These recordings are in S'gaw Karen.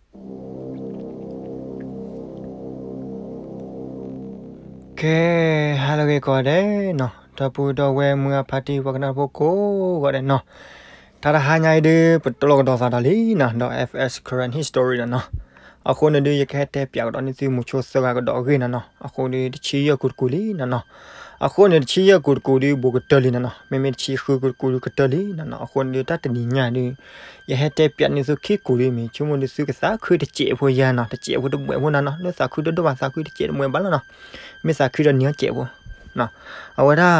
ကဲ ဟါလၢအဂ့ၤကိးဂၤဒဲးနီၤ, ဒီပုၢ်ဒီဝဲၢ်မုၢ်အဖါတံၢ် ပှၤကနၣ်ဖိကိးဂၤဒဲးနီၤ, တၢ်တဟါညါအံၤဒုး ပတိၢ်လီၤကဒီးသးဒီးလံနီၤ, ဒီး F S Karen History နီၤနီၤ. အဃိန့ၣ်ဒုး ယကဟဲတဲပၠးကဒီးန့ၢ်သုမိၤဆိသၢဂၤကဒီးအဂ့ၢ်နီၤနီၤ. အဃိဒုး တဆံယဲၢ်ကူာ်တကူာ်လံနီၤနီၤ. အဃိန့ၣ် တဆံယဲၢ်ကူာ်တကူာ်ဒုး ဘူးကတၢၢ်လံနီၤနီၤ, မ့မ့ၢ်တဆံဃုကူာ်တကူာ်ဒုးကတၢၢ်လံနီၤနီၤ. အဃိန့ၣ်ဒုး တၢ်တနံၤညါဒုး ယဟဲတဲပၠးန့ၢ်သုခံကူာ်ဒုး မ့ၢ်ဆိကမိၣ်ဒုးသုကသးခုတစဲးဖိယါနီၤ, တစဲးဖိတဘှဲးဖိနီၤနီၤ, လၢသးခုတဒိၣ်ဘၣ် သးခုတစဲးတဘှဲးဘၣ်လီၤနီၤ, မ့ၢ်သးခုဒီးနံၤအီၤစဲးဖိနီၤ. အဝဲဒၣ်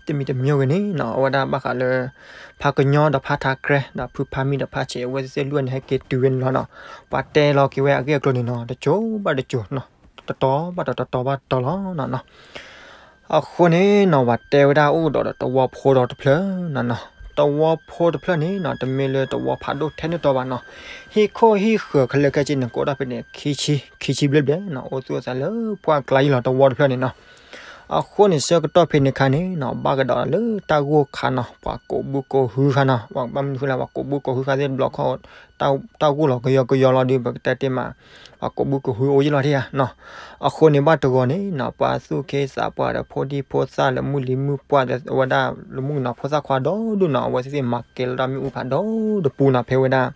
တမံၤတမံၤဂ့ၤန့ၣ်နီၤ, အဝဲဒၣ်ဘၣ်ဃးလၢ ဖါကညီဒီးဖါထးကြဲး ဒီးဖုဖါမံဒီးဖါဆံး အဝဲသ့ၣ်လွံၢ်ဂၤန့ၣ် ဟဲက့ၤတုၤဝဲန့ၣ်လီၤနီၤ. ပှၤတဲလီၤက့ၤဝဲအဂ့ၢ်အကျိၤန့ၣ်နီၤ, တစိၤဘၣ်တစိၤနီၤ, တတီၤဘၣ်တတီၤ တတီၤဘၣ်တတီၤလီၤနီၤနီၤ. အဃိန့ၣ်နီၤ ပှၤတဲဝဲဒၣ်အိၣ်ဒီးတဝီဖိဒီးတဖျၢၣ်နီၤနီၤ. တဝီဖိတဖျၢၣ်န့ၣ်နီၤ တမ့ၢ်လၢတဝီဖးဒိၣ်ထဲန့ၣ်တီဘၣ်နီၤ. ဟံၣ်ခိၣ်ဟံၣ်ဃၢၤခဲလၢာ်ခဲဆ့န့ၣ် ကအိၣ်ဒၣ်ဖဲန့ၣ် ခံဆံ ခံဆံဘျဲၣ်ဘျဲၣ်နီၤ, အိၣ်သူၣ်အိၣ်သးလၢပှၢ်ကျါယံလီၤ တဝီတဖျၢၣ်န့ၣ်နီၤ. အဃိန့ၣ် ဆၢကတီၢ်ဖဲန့ၣ်အခါန့ၣ်နီၤ ဘၣ်ကဒီးလၢတၢ်ဂိၢ်ခါနီၤ, ပှၤကိးဘုကိးဟုခါနီၤ, ပှၤဘၣ်မနုၤဃိလဲၣ် ပှၤကိးဘုကိးဟုခါသ့ၣ်တဘျီခီၣ် တၢ်ဂိၢ်လီၤကယီကယီလီၤဒုး ပကတဲတ့ၢ်မး ပှၤကိးဘုကိးဟုအိၣ်ယံလီၤထံၣ်ဧါနီၤ. အဃိန့ၣ် ဘၣ်တဂီၤန့ၣ်နီၤ ပှၤသူၣ်က့သးပှၢ်ဒီး ဖိဒံဖိသၣ်လၢမုၢ်လံၤမုၢ်ပှၢ်ဒီး အဝဲဒၣ်လၢမုၢ်ကနီၤ ဖိသၣ်ခွါဒီဒူၣ်နီၤ, အဝဲသ့ၣ်မၤကဲလီၤတၢ်မ့ၣ်အူဖးဒိၣ်တပူၤနီၤ ဖဲဝဲဒၣ်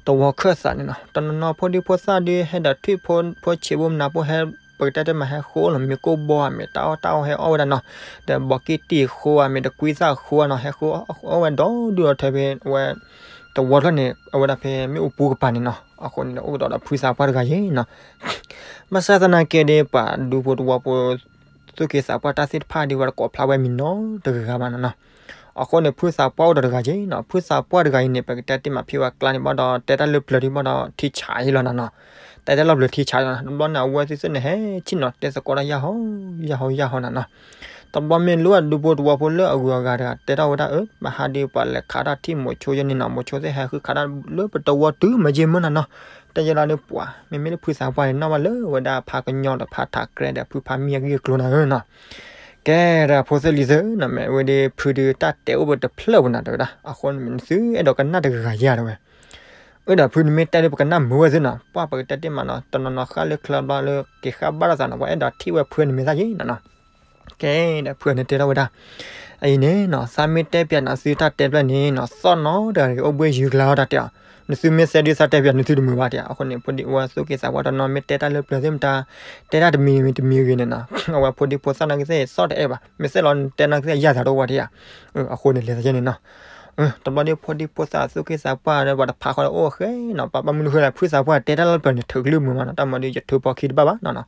တဝီခၢၣ်သးန့ၣ်နီၤ. တနီၤနီၤဖိဒံဖိသၣ်ဒုး ဟဲဒီးထွံၣ်ဖိ ဖိဆံးဖိမနၤဖိဟဲ ပကတဲတ့ၢ်မး ဟဲဃိလီၤ မ့ၢ်ကိၢ်ဘီဧါ မ့ၢ်တၢ်အီၣ်တၢ်အီဟဲအီၣ်ဝဲဒၣ်နီၤ, ဒီးဘီကံၢ်တံၢ်ဃိဧါ မ့ၢ်တကွံသၣ်ဃိဧါနီၤ, ဟဲဃိအီၣ်ဝဲဒီဒူၣ်ဒီထၢဖဲ အဝဲ တဝီတဖျၢၣ်န့ၣ် အဝဲဒၣ်ဖဲမ့ၣ်အူပူၤကပၤန့ၣ်နီၤ. အဃိန့ၣ်ဒီး အိၣ်ကဒီးဒီးဖုသးပှၢ်တဂၤယံၤနီၤ. ဘၣ်ဆၣ်သနာ်က့ဒီး ပှၤဒူဖိတဝီဖိ သူၣ်က့သးပှၢ်တၢ်သ့ၣ်တဖၣ်ဒီး ပှၤတကိးဖျါဝဲမံၤနီတဂၤဘၣ်နီၤနီၤ. အဃိန့ၣ် ဖုသးပှၢ်အိၣ်ဒီးတဂၤယံၤနီၤ. ဖုသးပှၢ်တဂၤအံၤန့ၣ် ပကတဲတ့ၢ်မး ဖဲဝဲကျါန့ၣ်ဘၣ်ဒီး တဲတၢ်လၢပျၢၤဒံးဘၣ်ဒီး ထံဆးယံၤလီၤနီၤနီၤ. တဲတၢ်လၢပျၢၤထံဆးယံၤလီၤ. တဘျီန့ၣ် အဝဲသ့ၣ်သ့ၣ်န့ၣ် ဟဲဆ့ၣ်နီၤ တဲသကိးတၢ်ယၢ်ဟီ ယၢ်ဟီ ယၢ်ဟီနီၤနီၤ. တဘျီမ့ၢ်လၢအဒူဖိတဝီဖိလၢအဂုၤအဂၤတဂၤ တဲထီၣ်ဝဲဒၣ် အၢ မဟါဒုးပှၤလဲၤခးတၢ်ထံၣ်မိၤဆိယဲန့ၣ်နီၤ, မိၤဆိသ့ၣ်ဟဲဃုခးတၢ်လၢပတဝီတုၤမ့ၢ်ယဲၢ်မုၢ်နီၤနီၤ. တဲယဲလီၤဒုးပှၤ မ့မ့ၢ်လၢဖုသးပှၢ်န့ၣ် နီၣ်ဘၣ်လၢဝဲဒၣ်ဖါကညီဒီးဖါထးကြဲးဒီးဖုဖါမံအဂ့ၢ်အကျိၤနီၤဧၢနီၤ. ကဲဒီးဖိသ့ၣ်လံၤသ့ၣ်နီၤ မ့ၢ်ဝဲဒၣ်ဖုဒုးတၢ်တဲအိၣ်ပတဖျၢၣ်ဝဲနီၤ တဲဝဲဒၣ်. အဃိန့ၣ် နသုအဲၣ်ဒိးကနၣ်တဂၤယၤတဲဝဲ. အၢ ဒီးဖုန့ၣ်မ့ၢ်တဲလၢပကနၣ်မုာ်ဝဲသ့ၣ်နီၤ, ပှၢ်ပကတဲတ့ၢ်မးနီၤ, တနီၤနီၤဃၣ်လၢချၢဘျီလၢက့ၤဃၣ်ဘၣ်လိာ်သးနီၤ, ပှၤအဲၣ်ဒိးထံၣ်ဝဲဖုန့ၣ်မ့ၢ်သၣ်ယံၤနီၤနီၤ. ကဲဒီးဖုန့ၣ်တဲထီၣ်ဝဲဒၣ်, အံၤန့ၣ်နီၤ သးမ့ၢ်တဲပၠးနသုတၢ်တဲဖျၢၣ်န့ၣ်နီၤ သီၣ်နီတဂၤဂ့ၤ အိၣ်ဘှ့ၣ်ယုၢ်ကျါအီၤတၢ်တဲအီၤ, နသုမ့ၢ်သဲဒုးသးတဲပၠးနသုတမုာ်ဘၣ်တဲ. အဃိန့ၣ် ဖိဒံဖိသၣ်သူၣ်က့သးပှၢ်တနီၤမ့ၢ်တဲတၢ်လၢပျၢၤသ့ၣ်မတၤ, တဲတၢ်တမံၤမံၤတမံၤဂ့ၤန့ၣ်နီၤ, အဝဲဖိဒံဖိသၣ်နာ်က့သ့ၣ်သီၣ်တအဲၣ်ဘၣ်, မ့ၢ်သ့ၣ်လီၤနတဲနာ်က့သ့ၣ်ယၢ်သးတအိၣ်ဝဲတဲဧါ. အဃိန့ၣ်လဲၤသးယဲန့ၣ်နီၤ. တဘျီဒုးဖိဒံဖိသၣ်သူၣ်က့သးပှၢ်ဒီး ပှၤတဖးဃီဒီးအိၣ်ဃဲနီၤ, ပှၤဘၣ်မနုၤဃိလဲၣ် ဖုသးပှၢ်တဲတၢ်လၢပျၢၤန့ၣ် ထုးကလုၢ်မုာ်မးနီၤ, တၢ်မၤဒုးယထုးဖီခံတဘၣ်ဘၣ်နီၤနီၤ.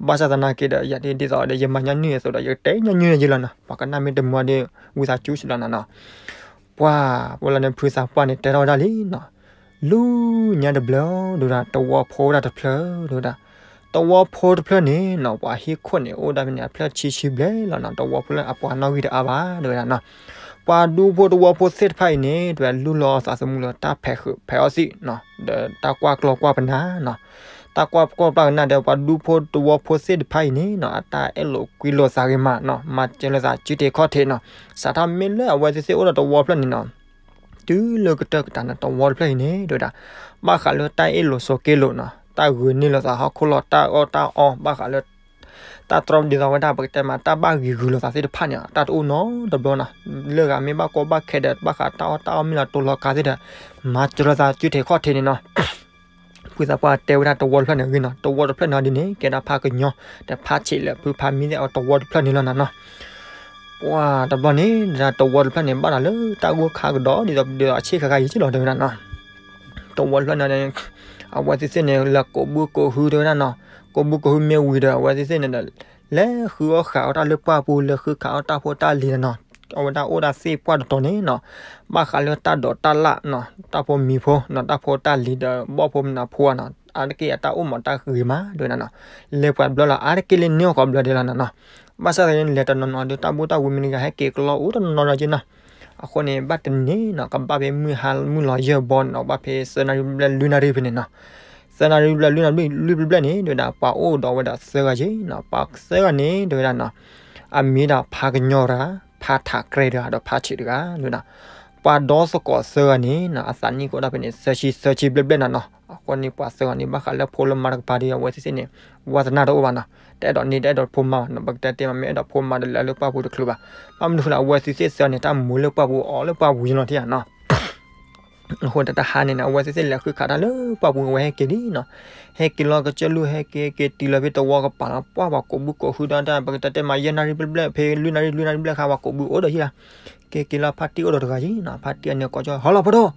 ဘၣ်ဆၣ်သနာ်က့ဒီး ယၤဒ်သိးဒီး ယမၤညီနုၢ်အသိးဒီး ယကတဲညီနုၢ်ယဲလီၤနီၤ, ပှၤကနၣ်မ့ၢ်တမုာ်ဒီး ဝံသးစူၤစ့ၢ်လီၤနီၤနီၤ. ပှၤ ပလီန့ၣ် ဖုသးပှၢ်န့ၣ် တဲထီၣ်ဝဲဒၣ်လံနီၤ, လူညါတဘျီ ဒုးဒၣ် တဝီဖိဒၣ်တဖျၢၣ် ဒုးဒၣ်, တဝီဖိတဖျၢၣ်န့ၣ်နီၤ ပှၤဟံၣ်ခိၣ်န့ၣ် အိၣ်ဒၣ်ဖဲန့ၣ် အဖျၢၣ်ဆံဆံဘျဲၣ်လီၤနီၤ, တဝီဖိလၢအပှၤနီၣ်ဂံၢ်တအါဘၣ် ဒုးဝဲဒၣ်နီၤ. ပှၤဒူဖိတဝီဖိသ့ၣ်တဖၣ်အံၤန့ၣ် ဒုးလူလီၤအသးသမူလၢတၢ်ဖဲးဃုာ်ဖဲးအီၣ်သံနီၤ, ဒီးတၢ်ကွၢ်ကျီကွၢ်ပနၢ်နီၤ, တၢ်ကွၢ်ကျီကွၢ်ပနၢ်ဒီး ပှၤဒူဖိတဝီဖိသ့ၣ်တဖၣ်အံၤန့ၣ်နီၤ အတၢ်အဲၣ်လိာ်ကွံလိာ်သးဂ့ၤမးနီၤ, မၤစၢၤလိာ်သးစုတ့ၢ်ခီၣ်ထံးနီၤ, စးထီၣ်မ့ၢ်လၢအဝဲသ့ၣ်သ့ၣ်အိၣ်ဒီးတဝီဖျၢၣ်န့ၣ်နီၤ တုၤလၢကတၢၢ်ကတၢၢ်န့ၣ် တဝီတဖျၢၣ်အံၤန့ၣ် ဒုးဒၣ် ဘၣ်ဃးလၢတၢ်အ့ၣ်လိာ်ဆိးက့လိာ်နီၤ, တၢ်ဂုာ်န့ၢ်လိာ်သးဟီၣ်ခိၣ်လီၤ, တၢ်အီၣ်တၢ်အီ ဘၣ်ဃးလၢ တၢ်တြီဒ်သိးဝဲဒၣ် ပကတဲမး တၢ်ဘၣ်ဂံၤဂုၤလိာ်သးသ့ၣ်တဖၣ်န့ၣ် တၢ်တအိၣ်နီတဘျီနီၤ, လၢဂၤမ့ၢ်ဘၣ်ကီဘၣ်ခဲဒီး ဘၣ်ဃးတၢ်အီၣ်တၢ်အီမ့ၢ်လီၤတိၢ်လီၤကါသ့ၣ်ဒီး မၤစၢၤလိာ်သးစုတ့ၢ်ခီၣ်ထံးန့ၣ်နီၤ. ဖုသးပှၢ်တဲဝဲဒၣ်တဝီတဖျၢၣ်န့ၣ်ဂ့ၤနီၤ, တဝီတဖျၢၣ်န့ၣ်ဒ်န့ၣ် ကဲဒၣ်ဖါကညီ ဒီးဖါဆံးလၢဖုဖါမံသ့ၣ်အတဝီတဖျၢၣ်န့ၣ်လီၤနီၤနီၤ. ပှၤတဘျီန့ၣ် ဒၣ်တဝီတဖျၢၣ်န့ၣ် ဘၣ်ဒီးလၢတၢ်ဂိၢ်ခါကဒီး ဒ်သိးဒ်သိးအဆ့ၣ်ဃာ်ဃာ်ယံာ်လီၤတဲဝဲဒၣ်နီၤ. တဝီတဖျၢၣ်န့ၣ် အဝဲသ့ၣ်သ့ၣ်န့ၣ် လဲၤကိးဘုကိးဟုတဲဝဲဒၣ်နီၤ, ကိးဘုကိးဟုမ့ၢ်ဝံၤဒီး အဝဲသ့ၣ်သ့ၣ်န့ၣ်ဒီး လဲၤဃုအီၣ်ဃုအီတၢ်လၢပှၢ်ပူၤ လဲၤဃုခးအီၣ်တၢ်ဖိတၢ်လံၤနီၤနီၤ. အဝဲဒၣ်အိၣ်ဒၣ်သ့ၣ်ပှၢ်တတီၤန့ၣ်နီၤ, ဘၣ်ဃးလၢတၢ်ဒိးတၢ်လၣ်နီၤ, တၢ်ဖိမံၤဖိနီၤ, တၢ်ဖိတၢ်လံၤဒီး ဘီၣ်ဖိမနုၤဖိနီၤ, အါတက့ၢ်အတၢ်အိၣ်မးတၢ်ဂ့ၤမးတဲဝဲဒၣ်နီၤ. လဲၤပှၤတဘျီလီၤ အါတက့ၢ်လၢန့ၢ်အီၣ်ကိးဘျီဒဲးလီၤနီၤနီၤ. ဘၣ်ဆၣ်သနာ်က့ လဲၤတနီၤနီၤဒီး တၢ်ဘူၣ်တၢ်ဝံမ့ၢ်တဂၤဟဲက့ၤကျီအိၣ်တနီၤနီၤက့နီၤ. အဃိန့ၣ် ဘၣ်တနံၤနီၤ ကဘၣ်ဖဲမုၢ်ဟါမုၢ်လီၤယဲၢ်ဘီနီၤ, ဘၣ်ဖဲသၢနၣ်ရံၣ်ဘျဲၣ်လွံၢ်နၣ်ရံၣ်ဖဲန့ၣ်နီၤ. သၢနၣ်ရံၣ်ဘျဲၣ်လွံၢ်နၣ်ရံၣ်လွံၢ်ဘျဲၣ်ဘျဲၣ်န့ၣ် ဒုးဒၣ်ပှၤအိၣ်ဒီးဝဲဒၣ်သၢဂၤက့နီၤ, ပှၤသၢဂၤန့ၣ် ဒုးဝဲဒၣ်နီၤ, အမံၤဒၣ်ဖါကညီတဂၤ, ဖါထးကြဲတဂၤ, ဒီးဖါဆံးတဂၤ ဒုးဒၣ်. ပှၤဒီသကိးသၢဂၤန့ၣ်နီၤ အသးနံၣ်ကအိၣ်ဒၣ်ဖဲန့ၣ် သၢဆံသၢဆံဘျဲၣ်ဘျဲၣ်နၤနီၤ. အဃိန့ၣ် ပှၤသၢဂၤန့ၣ် ဘၣ်ဃးလၢဖိလၢမါတကပၤဒီး အဝဲသ့ၣ်သ့ၣ်န့ၣ် ဝါသနာတအိၣ်ဘၣ်နီၤ. တအဲၣ်ဒိးန့ၢ်တအဲၣ်ဒိးဖိမါဘၣ်နီၤ. ပကတဲတဲမ့ၢ်အဲၣ်ဒိးဖိမါဒီးလဲၤလၢပှၢ်ပူၤတချုးဘၣ်. ဘၣ်မနုၤဃိလဲၣ် အဝဲသ့ၣ်သၢဂၤန့ၣ် တၢ်မူလၢပှၢ်ပူၤအီၤလၢပှၢ်ပူၤယလီၤထံၣ်ဧါနီၤ. အဃိတၢ်တဟါန့ၣ် အဝဲသ့ၣ်သ့ၣ်လဲၤဃုခးတၢ်လၢပှၢ်ပူၤ အဝဲဟဲက့ၤလံနီၤ. ဟဲက့ၤလီၤကစၢၢ်လူၢ် ဟဲက့ၤက့ၤတုၤလီၤဖဲသဝီကပၤလီၤ. ပှၢ်ပှၤကိးဘုကိးဟုဒီးတၢ် ပကတဲတဲမ့ၢ်ယဲၢ်နၣ်ရံၣ်ဘျဲၣ်ဘျဲၣ် ဖဲလွံၢ်နၣ်ရံၣ် လွံၢ်နၣ်ရံၣ်ဘျဲၣ်ခါ ပှၤကိးဘုအိၣ်ဒီးဟံၣ်လီၤ. က့ၤက့ၤလီၤဖါတံၢ်အိၣ်ဒီးတဂၤယံၤနီၤ. ဖါတံၢ်အန့ၣ်ကိးကၠီ ဟီလီၤဖိဒိၣ်,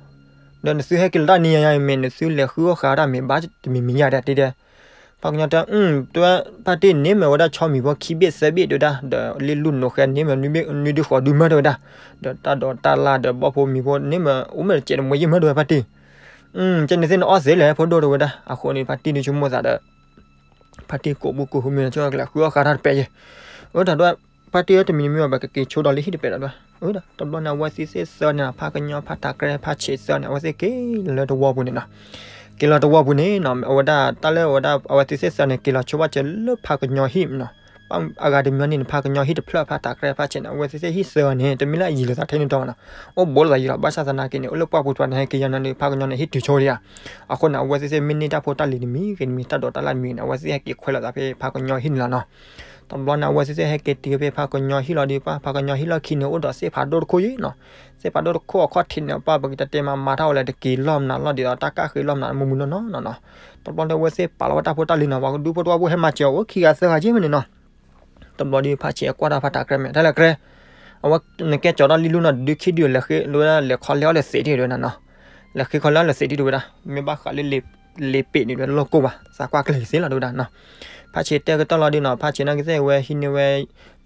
ဒီးနသုဟဲက့ၤလီၤတၢ်နံၤယၤယၤမ့ၢ် နသုလဲၤဃုအီၣ်ဃာ်တၢ်မ့ၢ်ဘၣ်တမံၤမံၤယၤဒၣ်တ့ၢ်ဒီး ဖါကညီတဲ အၢ တဲဝဲ ဖါတံၢ်န့ၣ်မ့ၢ်ဝဲဒၣ် ဆီမံၤဖိခံဘ့ၣ်သၢဘ့ၣ်တဲဝဲဒၣ်, ဒီးလ့ၣ်လူၢ်နိာ်ဃဲန့ၣ်မ့ၢ် နွံဒုဃိးဒုမ့ၢ်တဲဝဲဒၣ်, ဒီးတၢ်ဒိးတၢ်လၢ်ဒီးဘီၣ်ဖိမံၤဖိန့ၣ်မ့ၢ် အိၣ်မ့ၢ်တစဲးတမှဲၤယံာ်မ့ၢ်တဲဝဲဖါတံၢ်, ကဲန့ၣ်သ့ၣ်နအီၣ်သ့လဲၣ်ဖိဒိၣ်တဲဝဲဒၣ်. အဃိန့ၣ် ဖါတံၢ်ဒုးဆိကမိၣ်သးဒီး ဖါတံၢ်ကိးဘုကိးဟုမ့ၢ်ဒီး ကလဲၤဃုအီၣ်ဃာ်တၢ်တပဲယဲၢ်, အၢ တၢ်ဒွဲၣ် ဖါတံၢ်တမံၤမံၤဘၣ် ပကက့ၤဆိဒီးလၢဟံၣ်တပဲဒီးဒွဲၣ်, အၢ တဘျီန့ၣ် အဝဲသ့ၣ်သၢဂၤန့ၣ် ဖါကညီ ဖါထးကြဲ ဖါဆံးသၢဂၤန့ၣ် အဝဲသ့ၣ်က့ၤလၢတဝီပူၤန့ၣ်နီၤ. က့ၤလီၤတဝီပူၤန့ၣ်နီၤ အဝဲဒၣ်တၢ်လၢအဝဲဒၣ် အဝဲသ့ၣ်သၢဂၤန့ၣ် က့ၤလီၤဆိဘၣ်စၢၤလၢဖါကညီဟံၣ်နီၤ. အဂၤတမံၤန့ၣ် ဖါကညီဟံၣ်တဖျၢၣ် ဖါထးကြဲ ဖါဆံးန့ၣ် အဝဲသ့ၣ်သ့ၣ်ဟံၣ်သၢဂၤန့ၣ် တမ့ၢ်လၢအယံၤလိာ်သးထဲန့ၣ်တီဘၣ်နီၤ, အိၣ်ဘူးလိာ်သးယံၤလီၤ. ဘၣ်ဆၣ်သနာ်က့န့ၣ် အိၣ်လၢပှၢ်ပူၤတဖၣ်န့ၣ် ဟဲက့ၤယါနီၤန့ၣ် ဖါကညီန့ၣ် ဟံၣ်တုၤဆိဒံးဧါ. အဃိန့ၣ် အဝဲသ့ၣ်သ့ၣ်မ့ၢ်န့ၢ်တၢ်ဖိတၢ်လံၤတမံၤဂ့ၤတမံၤ တၢ်ဒိးတၢ်လၢ်တမံၤန့ၣ် အဝဲသ့ၣ်ဟဲက့ၤခွဲးလိာ်သးဖဲဖါကညီဟံၣ်န့ၣ်လီၤနီၤ. တဘျီန့ၣ် အဝဲသ့ၣ်သ့ၣ်ဟဲက့ၤတုၤဖဲဖါကညီဟံၣ်လီၤဒီး ပှၢ်ဖါကညီဟံၣ်လီၢ်ခံန့ၣ် အိၣ်ဒီးသ့ၣ်ဖးဒိၣ်တခိၣ်ယံၤနီၤ. သ့ၣ်ဖးဒိၣ်တခိၣ်အခီၣ်ထံးန့ၣ် ပှၢ်ပကတဲတဲမ့ၢ်မၤတၢ်အိၣ်လဲၣ် တက့ၤလီၢ်မနုၤလီၢ်ဒ်သိးတၢ်ကၣ်ဃ့လီၢ်မနုၤ မုၢ်မုၢ်နီၢ်နီၢ်နီၤနီၤ. တဘျီန့ၣ် အဝဲသ့ၣ်ပာ်လီၤဝဲတၢ်ဖိတၢ်လံၤနီၤ ပှၤကဒူဖိတဝီဖိဟဲမၤစၢၤအီၤ အိၣ်ခံဂၤသၢဂၤက့မ့ၢ်န့ၣ်နီၤ. တဘျီဒီး ဖါဆံးအကွၢ်တၢ်ဖါထးကြဲမ့ၢ် တၢ်လဲၤကြဲ အဝဲနကဲကၠီၤတၢ်လံလူၢ်နီၤ ဒုးခံဒုးလဲၤဃ့ဝဲဒၣ် လဲၤခီလဲအီၣ်လဲၤသံးတ့ၢ်ဝဲဒၣ်နီၤ. လဲၤဃ့ခီလဲအီၣ်လဲၤသံးတ့ၢ်ဝဲဒၣ် မ့ၢ်ဘၣ်ဃးလၢ လ့ၤပ့းန့ၣ် လီၢ်ကိၢ်ဘၣ် သးကွၢ်ကျဲကသ့လီၤတဝဲဒၣ်နီၤ. ဖါဆံးတဲကတီၢ်လီၤဒုးနီၤ ဖါဆံးနာ်က့သ့ၣ်ဝဲဟံးန့ၢ်ဝဲ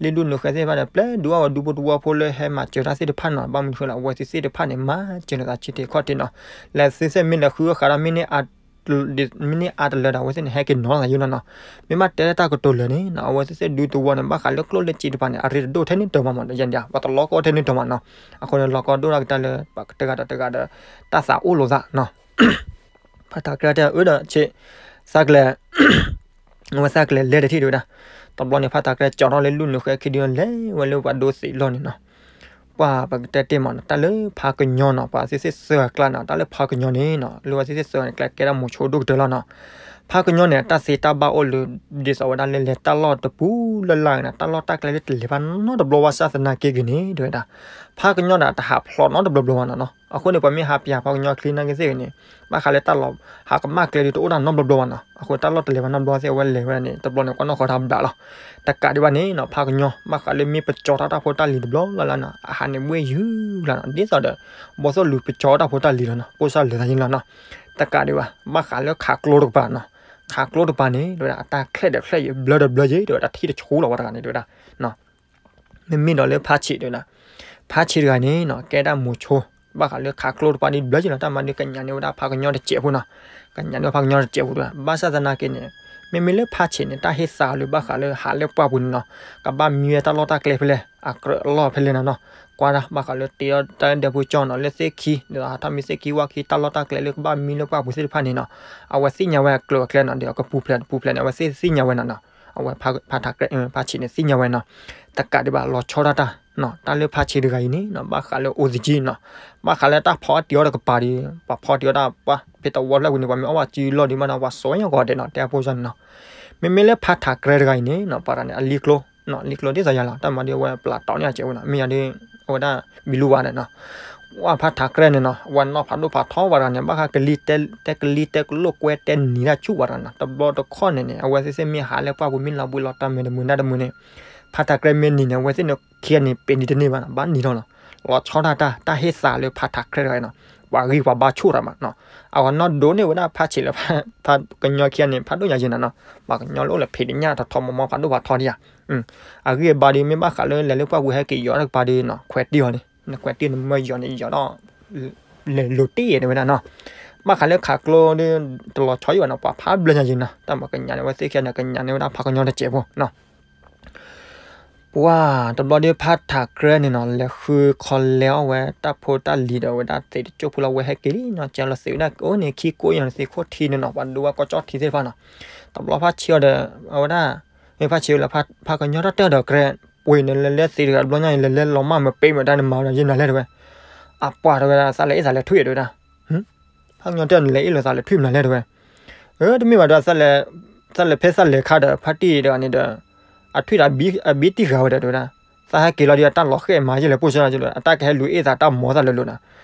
လ့ၣ်လူၢ်နုာ်ဃဲသ့ၣ်တဖၣ်ဒီး ပျဲဒုးအီၣ်ဝဲဒူဖိတဝီဖိလၢဟဲမၤစၢၤတၢ်သ့ၣ်တဖၣ်နီၤ. ဘၣ်မနုၤဃိလၢ အဝဲသ့ၣ်သ့ၣ်တဖၣ်န့ၣ် မၤစၢၤလိာ်သးဆံးတ့ၢ်ခီၣ်ထံးနီၤ. လဲၤသ့ၣ်သ့ၣ်မ့ၢ်လဲၤဃုအီၣ်ဃာ်ဒီး မ့ၢ်န့ၢ်အါတလၢဒီး အဝဲသ့ၣ်န့ၣ် ဟဲက့ၤနီၤသးယိနီၤနီၤ. မ့ၢ်ဘၣ်တဲလၢတၢ်ကတိၤလၢာ်န့ၣ်နီၤ အဝဲသ့ၣ်သ့ၣ်ဒူတဝီန့ၣ် ဘၣ်ဃးလၢကျိၣ်လၢစ့တဖၣ်န့ၣ် အရ့တဒိၣ်ထဲန့ၣ်တၢ်မးမး ယဲၢ်ဒၣ် ပှၤတလီၤကီထဲန့ၣ်တၢ်မးနီၤ. အဃိန့ၣ် လီၤကီဒိၣ်ဒၣ်ကတၢၢ်လၢ ပှၤတဂၤဒီးတဂၤဒီး တၢ်သးအိၣ်လိာ်သးနီၤ. ဖါထးကြဲတဲအၢဒီးဆံး သးကလဲၤ အဝဲသးကလဲၤလဲၤတထံၣ်တဝဲဒၣ်. တဘျီန့ၣ် ဖါထးကြဲကၠီၤထီၣ်လၢလူၢ်နုာ်ဃဲခံဒုး လဲၤဝဲလၢပှၤဒိသံးလီၢ်န့ၣ်နီၤ. ပှၢ်ပကတဲတ့ၢ်မးနီၤ တၢ်လၢဖါကညီနီၤ ပှၤသ့ၣ်သ့ၣ်သၢဂၤကျါနီၤ တၢ်လၢဖါကညီန့ၣ်နီၤ လၢပှၤသ့ၣ်သ့ၣ်သၢဂၤန့ၣ် ကျဲကဲဒၣ်မိၤဆိဒိၣ်ကတၢၢ်လီၤနီၤ. ဖါကညီန့ၣ် တၢ်သ့တၢ်ဘၣ်အိၣ်လၢ ဒ်သိးဝဲဒၣ်လၢလဲၤတၢ်လီၢ်တပူၤလၢ်လၢ်နီၤ တၢ်လီၢ်တၢ်ကျဲလၢတလဲၤဘၣ်နီတဘျီဘၣ်ဆၣ်သနာ်က့ဂ့ၤန့ၣ် တဝဲဒၣ် ဖါကညီဒၣ်တဟးဖျိးနီတဘျီဘျီဘၣ်နီၤနီၤ. အဃိန့ၣ် ပှၤမ့ၢ်ဟးပၠးဖါကညီချံနာ်က့သ့ၣ်ဂ့ၤန့ၣ် ဘၣ်ဃးလၢတၢ်လီၢ် ဟးကမၣ်ကျဲဒီးတအိၣ်တၢ်နီတဘျီဘျီဘၣ်နီၤ. အဃိတၢ်လီၢ်တလဲၤဘၣ်နီတဘျီသ့ၣ် အဝဲလဲၤဝဲဒၣ်န့ၣ် တဘျီန့ၣ် ကွၢ်နီၣ်ဃီတၢ်ဘျးလီၤ. တကးဒံးဘၣ်န့ၣ်နီၤ ဖါကညီ ဘၣ်ဃးလၢမ့ၢ်ပကၠီၤတၢ်တၢ်ဖိတၢ်လံၤတဘျီလၢ်လၢ်နီၤ အဟးန့ၣ်ဘှ့ၣ်ယုၢ်လၢ်နီၤ ဒ်သိးဒီး ဘီသိၣ်လူၤပကၠီၤတၢ်ဖိတၢ်လံၤလီၤနီၤ ကိးစၢ်လၢာ်သးယ့လီၤနီၤ. တကးဒံးဘၣ် ဘၣ်ဃးလၢခးကျိတကပၤနီၤ ခးကျိတကပၤန့ၣ် တဝဲဒၣ် အတၢ်ချဲၣ်ဒီးချဲၣ်ယံၤ ဘျၢဒီးဘျၢယံၤ တဝဲဒၣ်ထံၣ်တဆိလီၤဝဲတဂၤန့ၣ် တဝဲဒၣ် မ့မ့ၢ်ဒီးလၢဖါဆံးတဝဲဒၣ် ဖါဆံးတဂၤန့ၣ်နီၤ ကဲဒၣ်မိၤဆိ ဘၣ်ဃးလၢခးကျိတကပၤဒ်ဘျၢယံၤလီၤ တၢ်မၤဒုးကညးန့ၢ်ဝဲဒၣ်ဖါကညီတစဲးဖိနီၤ ကညးန့ၢ်ဖါကညီတစဲးဖိတဝဲ ဘၣ်ဆၣ်သနာ်က့န့ၣ် မ့မ့ၢ်လၢဖါဆံးန့ၣ် တၢ်ဟ့ၣ်သးလၢဘၣ်ဃးလၢဟးလၢပှၢ်ပူၤန့ၣ်နီၤ ကဘၣ်မံဝဲတၢ်လီၢ်တၢ်ကျဲဖဲလဲၣ် အကြၢးအလီၢ်ဖဲလဲၣ်နီၤနီၤ ကွၢ်ဒၣ်ဘၣ်ဃးလၢတ့အီၣ်တၢ်ဒဲဖိကၠီနီၤ လၢသ့ၣ်ခံ ဒ်သိးဟးထီၣ်မံသ့ၣ်ခံဝၣ်ခံ တၢ်လီၢ်တၢ်ကျဲလၢကဘၣ်မံလၢပှၢ်ပူၤသ့ၣ်တဖၣ်န့ၣ်နီၤ အဝဲသ့ၣ်ညါဝဲအကျိၤအကျဲနီၤ ဒီးအကပူၤဖျဲးတပူၤဖျဲးန့ၣ် အဝဲသ့ၣ်သ့ၣ်ညါဝဲနီၤနီၤ အဝဲဖါထးကြဲ ဖါဆံးန့ၣ်သ့ၣ်ညါဝဲနီၤ တကးဒံးဘၣ်လီၤဆီဒၣ်တၢ် တၢ်လၢဖါဆံးတဂၤအံၤန့ၣ်နီၤ ဘၣ်ဃးလၢအိၣ်သကံနီၤ ဘၣ်ဃးလၢတၢ်ဖီအီၣ်တံၤအီၣ်တကပၤဒီး ပှၤဖီတံၤအီၣ်တၢ်ပှၢ် ဖဲတဝီဖျၢၣ်ပူၤန့ၣ် ပှၤမ့ၢ်အီၣ်ဘၣ်စုလီၢ်ဒံးဘၣ်နီၤ ပှၤစိာ်ညါကီးဒဲးနီၤ တဲအဖိကၠီန့ၣ်နီၤ မ့မ့ၢ်လၢဖါထးကြဲတဂၤအံၤန့ၣ်နီၤ ပှၤတဂၤန့ၣ် အလံကျိ လံကျိဒ်သိးယၤလီၤ တၢ်မၤဒ်အဝဲပျးတီန့ၢ်အစဲးဝဲနီၤ မ့ၢ်ယၤဒ် အဝဲဒၣ် ဘံလူဝါဒီးနီၤ ဝဲဖါထးကြဲန့ၣ်နီၤ အဝဲနီၢ်ဖးဒိၣ်ဖးထီဝဲတဂၤန့ၣ် ဘၣ်ဃးကလံၤ တဲကလံၤတဲကလိာ်ကွဲတဲနံၤတၢ်ဆူၣ်ဝဲတဂၤနီၤ တဘျီတခီၣ်န့ၣ်န့ၣ် အဝဲသ့ၣ်သ့ၣ်မ့ၢ်ဟးလၢပှၢ်ပူၤမ့ၢ်လီၤဘှံးလီၤတီၤမ့ၢ်တမုာ်နၢ်တမုာ်န့ၣ် ဖါထးကြဲမ့ၢ်နံၤန့ၣ် အဝဲသ့ၣ်န့ၣ်ခံဂၤန့ၣ် ပ့ၤနံၤတန့ၢ်ဘၣ်နီၤ ဘၣ်နံၤထီၣ်လီၤ လီၤဆီဒၣ်တၢ် တၢ်ဟ့ၣ်သးလၢဖါထးကြဲတဂၤအံၤနီၤ ပှၤဂံၢ်ပှၤဘါဆူၣ်တဂၤမးနီၤ အဝဲနီၢ်ဒိးန့ၢ်ဝဲဒၣ်ဖါဆံးလၢ ဖါကညီခံဂၤန့ၣ် ဖးဒိၣ်ညါယဲၢ်နီၤနီၤ ပှၤကညီလၢအိၣ်လၢဖံးတညၣ်ထီၣ်ထီၣ်မီၤမီၤဖးဒိၣ်ဖးထီဒံးဧါ အဂံၢ်အဘါဒီး မ့ၢ်ဘၣ်ဃးလၢလဲၤလၢပှၢ်ပူၤဟဲက့ၤယီၤတၢ်ကပၤဒီးနီၤ ခွဲးတံၢ်အီၤန့ၣ် နခွဲးတံၢ်နမၢယီၤန့ၣ် ယီၤဒီး လဲၤလိၤတ့ၢ်န့ၣ်ဝဲဒၣ်နီၤ ဘၣ်ဃးလၢခးကျိဒီး တလီၤဆီယံာ်ဘၣ်နီၤ ပှၤဖးဘျၢညါယံာ်နီၤ တၢ်မၤကညးန့ၢ်ဝဲသ့ၣ်ခံဂၤန့ၣ် ကညးန့ၢ်ဝဲဒၣ်ဖါကညီတစဲးဖိနီၤ ပှၢ်တဘျီဒီးဖါထးကြဲန့ၣ်နီၤ လဲၤဃုခီလဲအီၣ်ဝဲတၢ်ဖိတၢ်လံၤဒီးဝဲဒၣ်သံးတကၠိၢ်ဖိလီၤ ဝဲဟဲက့ၤလံနီၤ ကလီၤသံးဝဲဒၣ်အိၣ်န့ၣ်ခံကိးယီၤန့ၣ် သံးခိၣ်ထံန့ၣ်နီၤ ပှၤဒိဝဲကီၢ်ကၠီၣ်ထံသ့ၣ်တဖၣ်နီၤ တဘျီဖါဆံးအီၤဒီး အဝဲဒၣ် မ့ၢ်ဖါဆံးဝဲလၢဖါကညီတၢ်တၢၢ်ဒီးကြဲ ပှ့ၤန့ၣ်လဲၤလဲၤသံးတဂၤတဘျီညါအံၤ လဲၤလဲၤလီၤမၢ်မ့ၢ်ပ့ၤမ့ၢ်တၢ်န့ၣ်မၤဝဲဒၣ်ယဲၢ်နၤလဲၣ်တဲဝဲ အ အပှၤတဲဝဲဒၣ် သးလဲၤအ့ၣ်သးလဲၤထွံၣ်တဲဝဲဒၣ်, ဖးကညီတဲန့ၣ် လဲၤအ့ၣ်လၢသးလဲၤထွံၣ်မနုၤလဲၣ်တဲဝဲ, အတမ့ၢ်ဘၣ်ဒီး သးလဲၤဖဲသးလဲၤခါဒီး ဖါတံၢ်တဂၤန့ၣ်ဒီး အထွံၣ်ဒီးအဘံတံၢ်ဃာ်ဝဲဒီးတဲဝဲဒၣ်, သးဟဲက့ၤလီၤဒီးအတၢ်လီၤဃဲၣ်မၤယဲၢ်လဲၤပိၢ်စၢၤလီၤ, အတၢ်ကဟဲလူၤအ့ၣ်သးတၢ်မီၤသၣ်လိၤလိၤနီၤ,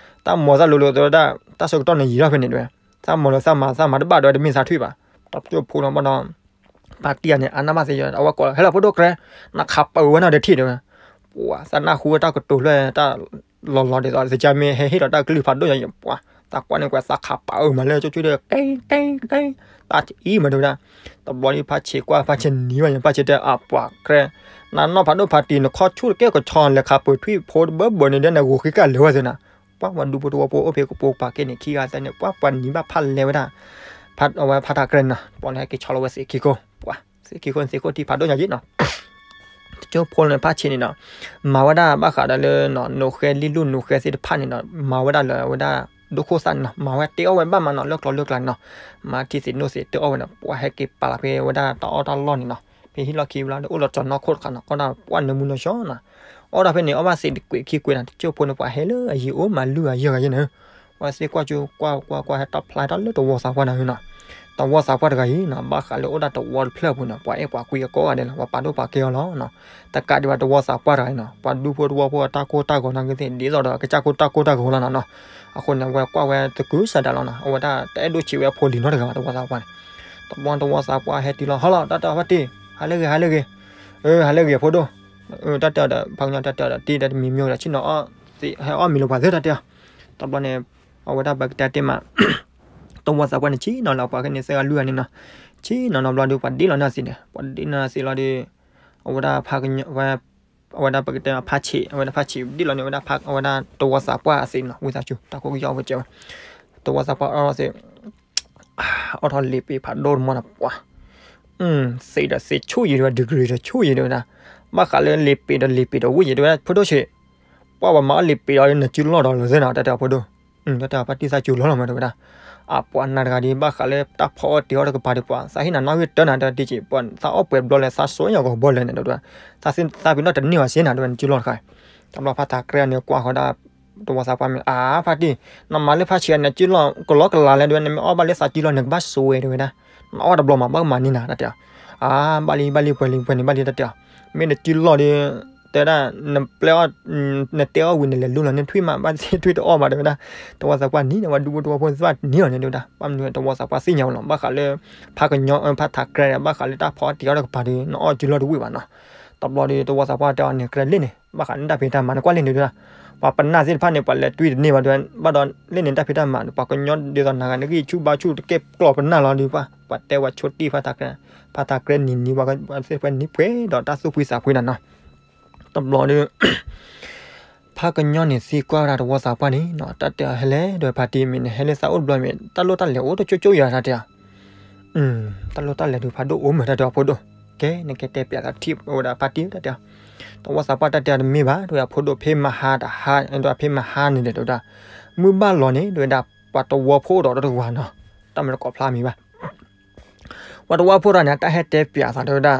တၢ်မီၤသၣ်လိၤလိၤတဲဝဲဒၣ်, တၢ်ဆၢကတီၢ်န့ၣ်ယံာ်ထီၣ်ဖဲန့ၣ်တဲဝဲ, သးမီၤလိၤသးမၤ သးမၤတဘၣ်ဒီးတမ့ၢ်သးထွံၣ်ဘၣ်, တၢ်ကၠိဖိနီၤဘၣ်နီၤ ဖါတံၢ်တဂၤန့ၣ် အနၢ်ဘၣ်သ့ယီၤ အဝဲကိးလီၤ ဟဲလီၤဖိဒိၣ်ကြဲ, နခးပၢဝဲနီၤဒီးထံၣ်တဲဝဲ, ပှၤသးနၢ်ဟူဝဲတၢ်ကတိၤလၢတၢ် လီၤလီၤဒ်သိး သကၢ်မ့ၢ်ဟဲဟ့ၣ်လီၤတၢ်ကလုၢ်ဖးဒိၣ်ညါအံၤ ပှၤ သးကွၢ်န့ၣ်ကွၢ် သးခးပၢဝဲမးလၢကၠိကၠိဒီး ကဲကဲကဲ, သးအံၤမးတဲဝဲဒၣ်, တဘျီဒီးဖါဆံးကွၢ် ဖါဆံးနံၤဘၣ်ညါ ဖါဆံးတဲအပှၤကြဲ, နနီၢ်ဖးဒိၣ်ဖးတံၢ် နခီဆူၣ်တကဲကဆီ လဲၤခးပၢထွံၣ်ဖိတဘၣ်ဘၣ်န့ၣ်ဒီး နဂိၤဃံကၢ်လဲၤဝဲသ့နီၤ, ပှၤဝဲဒူဖိတဝီဖိအိၣ်ဖဲကပိာ်ပာ်ကဲန့ၣ် ခံဂၤသၢန့ၣ် ပှၤပှၤနံၤဘၣ်ဖးလဲၤဝဲဒၣ်, ဖးအဝဲဖါထးကြဲနီၤ ပှၤလၢဟဲက့ၤဆီလီၤဝဲသ့ၣ်ခံခိၣ် ပှၤ သ့ၣ်ခံခိၣ်န့ၣ် သ့ၣ်ခိၣ်ထံဖးဒိၣ်ညါယံၤနီၤ, တကၠိဖိန့ၣ် ဖါဆံးန့ၣ်နီၤ, မၤဝဲဒၣ်ဘၣ်ဃးဒီးလၢ နိၣ်ဃဲလံၣ်လူၣ်နိၣ်ဃဲသ့ၣ်တဖၣ်န့ၣ်နီၤ မၤဝဲဒၣ်လၢအဝဲဒၣ် ဒိၣ်ခိၣ်သၣ်န့ၣ်နီၤ မၤဝဲတ့အီၣ်ဝဲဘၣ်မးနီၤ လၢကျိၤလၢကျါန့ၣ်နီၤ, မၤထံသ့ၣ်နိၣ်သ့ၣ်တ့အီၣ်ဝဲန့ၣ် ပှၤဟဲက့ၤပာ်လီၤဖဲဝဲဒၣ်တၢ်အီၣ်တၢ်လီၢ်န့ၣ်နီၤ, ဖဲဟံၣ်လီၢ်ခံဘျီဒီး အိၣ်လီၤကၠီၤနီၢ်ခိၣ်တခါနီၤ အီၣ်ဒၣ်ပှၤနၢမူနီၢ်ဆှီနီၤ, အီၣ်ဒၣ်ဖဲန့ၣ် အီၣ်ဘၣ်သ့ၣ်တကွံာ်ခံကွံာ်နီၤ တကၠိဖိန့ၣ် ပှၤဟဲလၢအယံၤအိၣ်မးလုၢ်အယံၤဂၤယဲၢ်န့ၣ် ပှၤသ့ၣ်ကွၢ်ကၠိ ကွၢ်ကွၢ်ကွၢ် ဟဲတၢ်ဖျါထီၣ်လၢတဝီသးပှၢ်န့ၣ်နီၤ, တဝီသးပှၢ်တဂၤအံၤနီၤ ဘၣ်ဃးလၢအိၣ်ဒၣ်တဝီတဖျၢၣ်အပူၤန့ၣ် ပှၤအဲၣ်ပှၤကွံအကိးဂၤဒဲးလီၤ ပှၤပာ်ဒိၣ်ပာ်ကဲအီၤလီၤနီၤ, တကးဒံးဘၣ်တဝီသးပှၢ်တဂၤအံၤနီၤ ပှၤဒူဖိတဝီဖိအတၢ်ကိၢ်တၢ်ဂီၤနာ်က့သ့ၣ် ဒ်သိးဒီးကစၢ်ကိၢ်တၢ်ကိၢ်တၢ်ဂီၤလီၤနီၤ, အဃိန့ၣ် အဝဲကွၢ်ဝဲသကုၤဆးဒးလီၤနီၤ အဝဲဒၣ်တအဲၣ်ဒိၣ်ဆံးဝဲအဖိလံၤနီတဂၤဘၣ် တဝီသးပှၢ်န့ၣ်, တဘျီတဝီသးပှၢ်ဟဲတုၤလီၤ ဟီလီၤ တၢ်တဲအီၤဖါတံၢ် ဟးလၢဂ့ၤ ဟးလၢဂ့ၤ, အၢ ဟးလၢဂ့ၤအဖိဒိၣ်, တၢ်တဲအီၤဒီး ဖးကညီတၢ်တဲအီၤဒီး တံၢ်ဒီးတမံၤမံၤဒီး ဆ့ၣ်နီၤအီၣ်သ့ၣ် ဟဲအီၣ်မံၤလၢပှၤသ့ၣ်တၢ်တဲအီၤ, တဘျီန့ၣ် အဝဲဒၣ်ပကတဲတ့ၢ်မး တဝီသးပှၢ်န့ၣ် ဆ့ၣ်နီၤလၢပှၤကဲန့ၣ် သၢဂၤလွံၢ်ဂၤန့ၣ်နီၤ, ဆ့ၣ်နီၤနီၤဘျီဒီး ပှၤဒ့လီၤန့ၢ်အသ့ၣ်န့ၣ် ပှၤဒ့လီၤန့ၢ်အသ့ၣ်လီၤဒီး အဝဲဒၣ်ဖးကညီ အဝဲဒၣ်ပကတဲဖါဆံး အဝဲဒၣ်ဖါဆံးဒ့လီၤန့ၢ်ဝဲဒၣ်ဖး အဝဲဒၣ်တဝီသးပှၢ်အသ့ၣ်နီၤ ဝံသးစူၤ တၢ်ကိးကယီၢ်ဝဲကဲဝဲ, တဝီသးပှၢ်အီၣ်သ့ၣ် အီၣ်ထီၣ်လံာ်ပ့ၤဖးဒိၣ်တမီၤနီၤ ပှၤ သ့ၣ်ဒီးသ့ၣ်ဆူၣ်ယံၤဒံးဝဲ degree ဒီးဆူၣ်ယံၤဒံးဝဲဒၣ်, ဘၣ်ဃးလၢလံာ်ပ့ၤဒီးလံာ်ပ့ၤဒီးဝံၣ်ယံၤဒံးဝဲဒၣ် ဖိဒိၣ်ဆံး, ပှၤဘၣ်မၤအီၣ်လံာ်ပ့ၤဒီးနစုလီၢ်ဒီးလၢသ့ၣ်နီၤ တၢ်တဲအီၤဖိဒိၣ်, တၢ်တဲအီၤဖါတံၢ်သးစူၤလီၤလီၤမးတဲဝဲဒၣ်, အပှၤနာ်တဂၤဒံး ဘၣ်ဃးလၢတၢ်ဖီအီၣ်တ့ၤအီၣ်တကပၤဒံး ပှၤသးဟ့ၣ်နၤနီၣ်ဂံၢ်တၢနၤဒီး ဒ်က့ၤ ပှၤသးအီၣ်ပှဲၤဘျီလဲၣ် သးစိယၤဂီၤဘီလဲၣ်န့ၣ်တဲဝဲဒၣ်, သးသ့ၣ်သးပ့ၤနီၣ်တန့ၢ်ဘၣ်စ့ၢ်နၤတဲဝဲ နစုလီၢ်တခါ, တဘျီဖါထးကြဲန့ၣ်ကွၢ်ဃီဒၣ် တဝီသးပှၢ်မ့ၢ် အါ ဖါတံၢ် နမၤလၢဖါဆံးအံၤ နစုလီၢ်ကလီကလးလဲၣ်တဲဝဲ နမ့ၢ်အီၣ်ဘၣ်လၢသးစုလီၢ်န့ၣ် ကဘၣ်ဆိဝဲတဲဝဲဒၣ်, နအီၣ်တဘျီမး ဘၣ်ကမၤန့ၢ်နၤတၢ်တဲအီၤ, အါ ဘၣ်လံ ဘၣ်လံ ပှဲၤလံ ပှဲၤလံ ဘၣ်လံတၢ်တဲအီၤ, မ့ၢ်နစုလီၢ်ဒီး တဲဝဲဒၣ် နပျဲအီၣ် နတဲအီၣ်ဝံၤ နလဲၤလူလီၤန့ၢ်ထွံၣ်မး ဘၣ်သ့ၣ်ထွံၣ်တအီၣ်ဘၣ်တဲဝဲဒၣ်, တဝီသးပှၢ်နံၤန့ၣ် ပှၤဒူဖိတဝီဖိသ့ၣ်တဖၣ်နံၤလီၤန့ၣ်တဲဝဲဒၣ်, ဘၣ်မနုၤ တဝီသးပှၢ်သ့ၣ်ညါဝဲလီၤ ဘၣ်ဃးလၢ ဖါကညီ ဖါထးကြဲ ဘၣ်ဃးလၢတၢ်ဖီအီၣ်တ့ၤအီၣ်တကပၤဒီး နအီၣ်စုလီၢ်တဝံၣ်ဘၣ်နီၤ, တဘျီဒီး တဝီသးပှၢ်တဲအီၤန့ၣ် ကြၢးလ့ၣ်န့ၣ် ဘၣ်ဃးန့ၣ်တၢ်ဖံးတၢ်မၤ နကွၢ်လ့ၣ်န့ၣ်တဲဝဲဒၣ်, ပှၤပနၢ်သ့ၣ်တဖၣ်န့ၣ် ပှၤလဲၤတွံၢ်တန့ၢ်ဘၣ်တဲဝဲ, ဘၣ်ဒီးလ့ၣ်န့ၣ်တၢ်ဖံးတၢ်မၤ ပှၤကညီဒ်သိးနၤဂၤ နဂံၢ်ဆူၣ်ဘါဆူၣ်တကဲကျီၢ်ပနၢ်လီၤဒီး ပှၤတဲဝဲဆိတံၢ် ဖါထးကြဲ ဖါထးကြဲနံၤနံၤ ပှၤသ့ၣ်တဖၣ်နံၤပှဲၤဒီး တၢ်သူၣ်ဖှံသးဖှံဒီးနီၤ, တဘျီဒီး ဖါကညီန့ၣ်သံကွၢ်ဝဲဒၣ်တဝီသးပှၢ်န့ၣ်နီၤ, တၢ်တဲအီၤဟဲလဲၣ်ဒီး ဖါတံၢ်မ့ၢ်နဟဲလၢသးအိၣ်တဘျီမ့ၢ် တၢ်လိၣ်တၢ်လဲၤအိၣ်တကၠိကၠိယၤတၢ်တဲအီၤ, တၢ်လိၣ်တၢ်လဲၤဒုးဖးဒိၣ်အိၣ်မးတၢ်တဲအီၤဖိဒိၣ်, ကဲ နကဲတဲပျးသးထံၣ်ဝဲဒၣ်ဖါတံၢ်တၢ်တဲအီၤ, တဝီသးပှၢ်တၢ်တဲအီၤတမ့ၢ်ဘၣ် တဲဝဲဒၣ်ဖိဒိၣ် ဖဲမဟါတဟါ တဲဝဲဒၣ်ဖဲမဟါန့ၣ်ဒီးတဲဝဲဒၣ်, မုၢ်ဘၣ်လီၤန့ၣ် တဲဝဲဒၣ် ပှၤတဝီဖိဒီးတဂၤနီၤ, တၢ်မ့ၢ်တကိးဖျါမံၤဘၣ် ပှၤတဝီဖိတဂၤန့ၣ် အတၢ်ဟဲတဲပျးသးတဲဝဲဒၣ်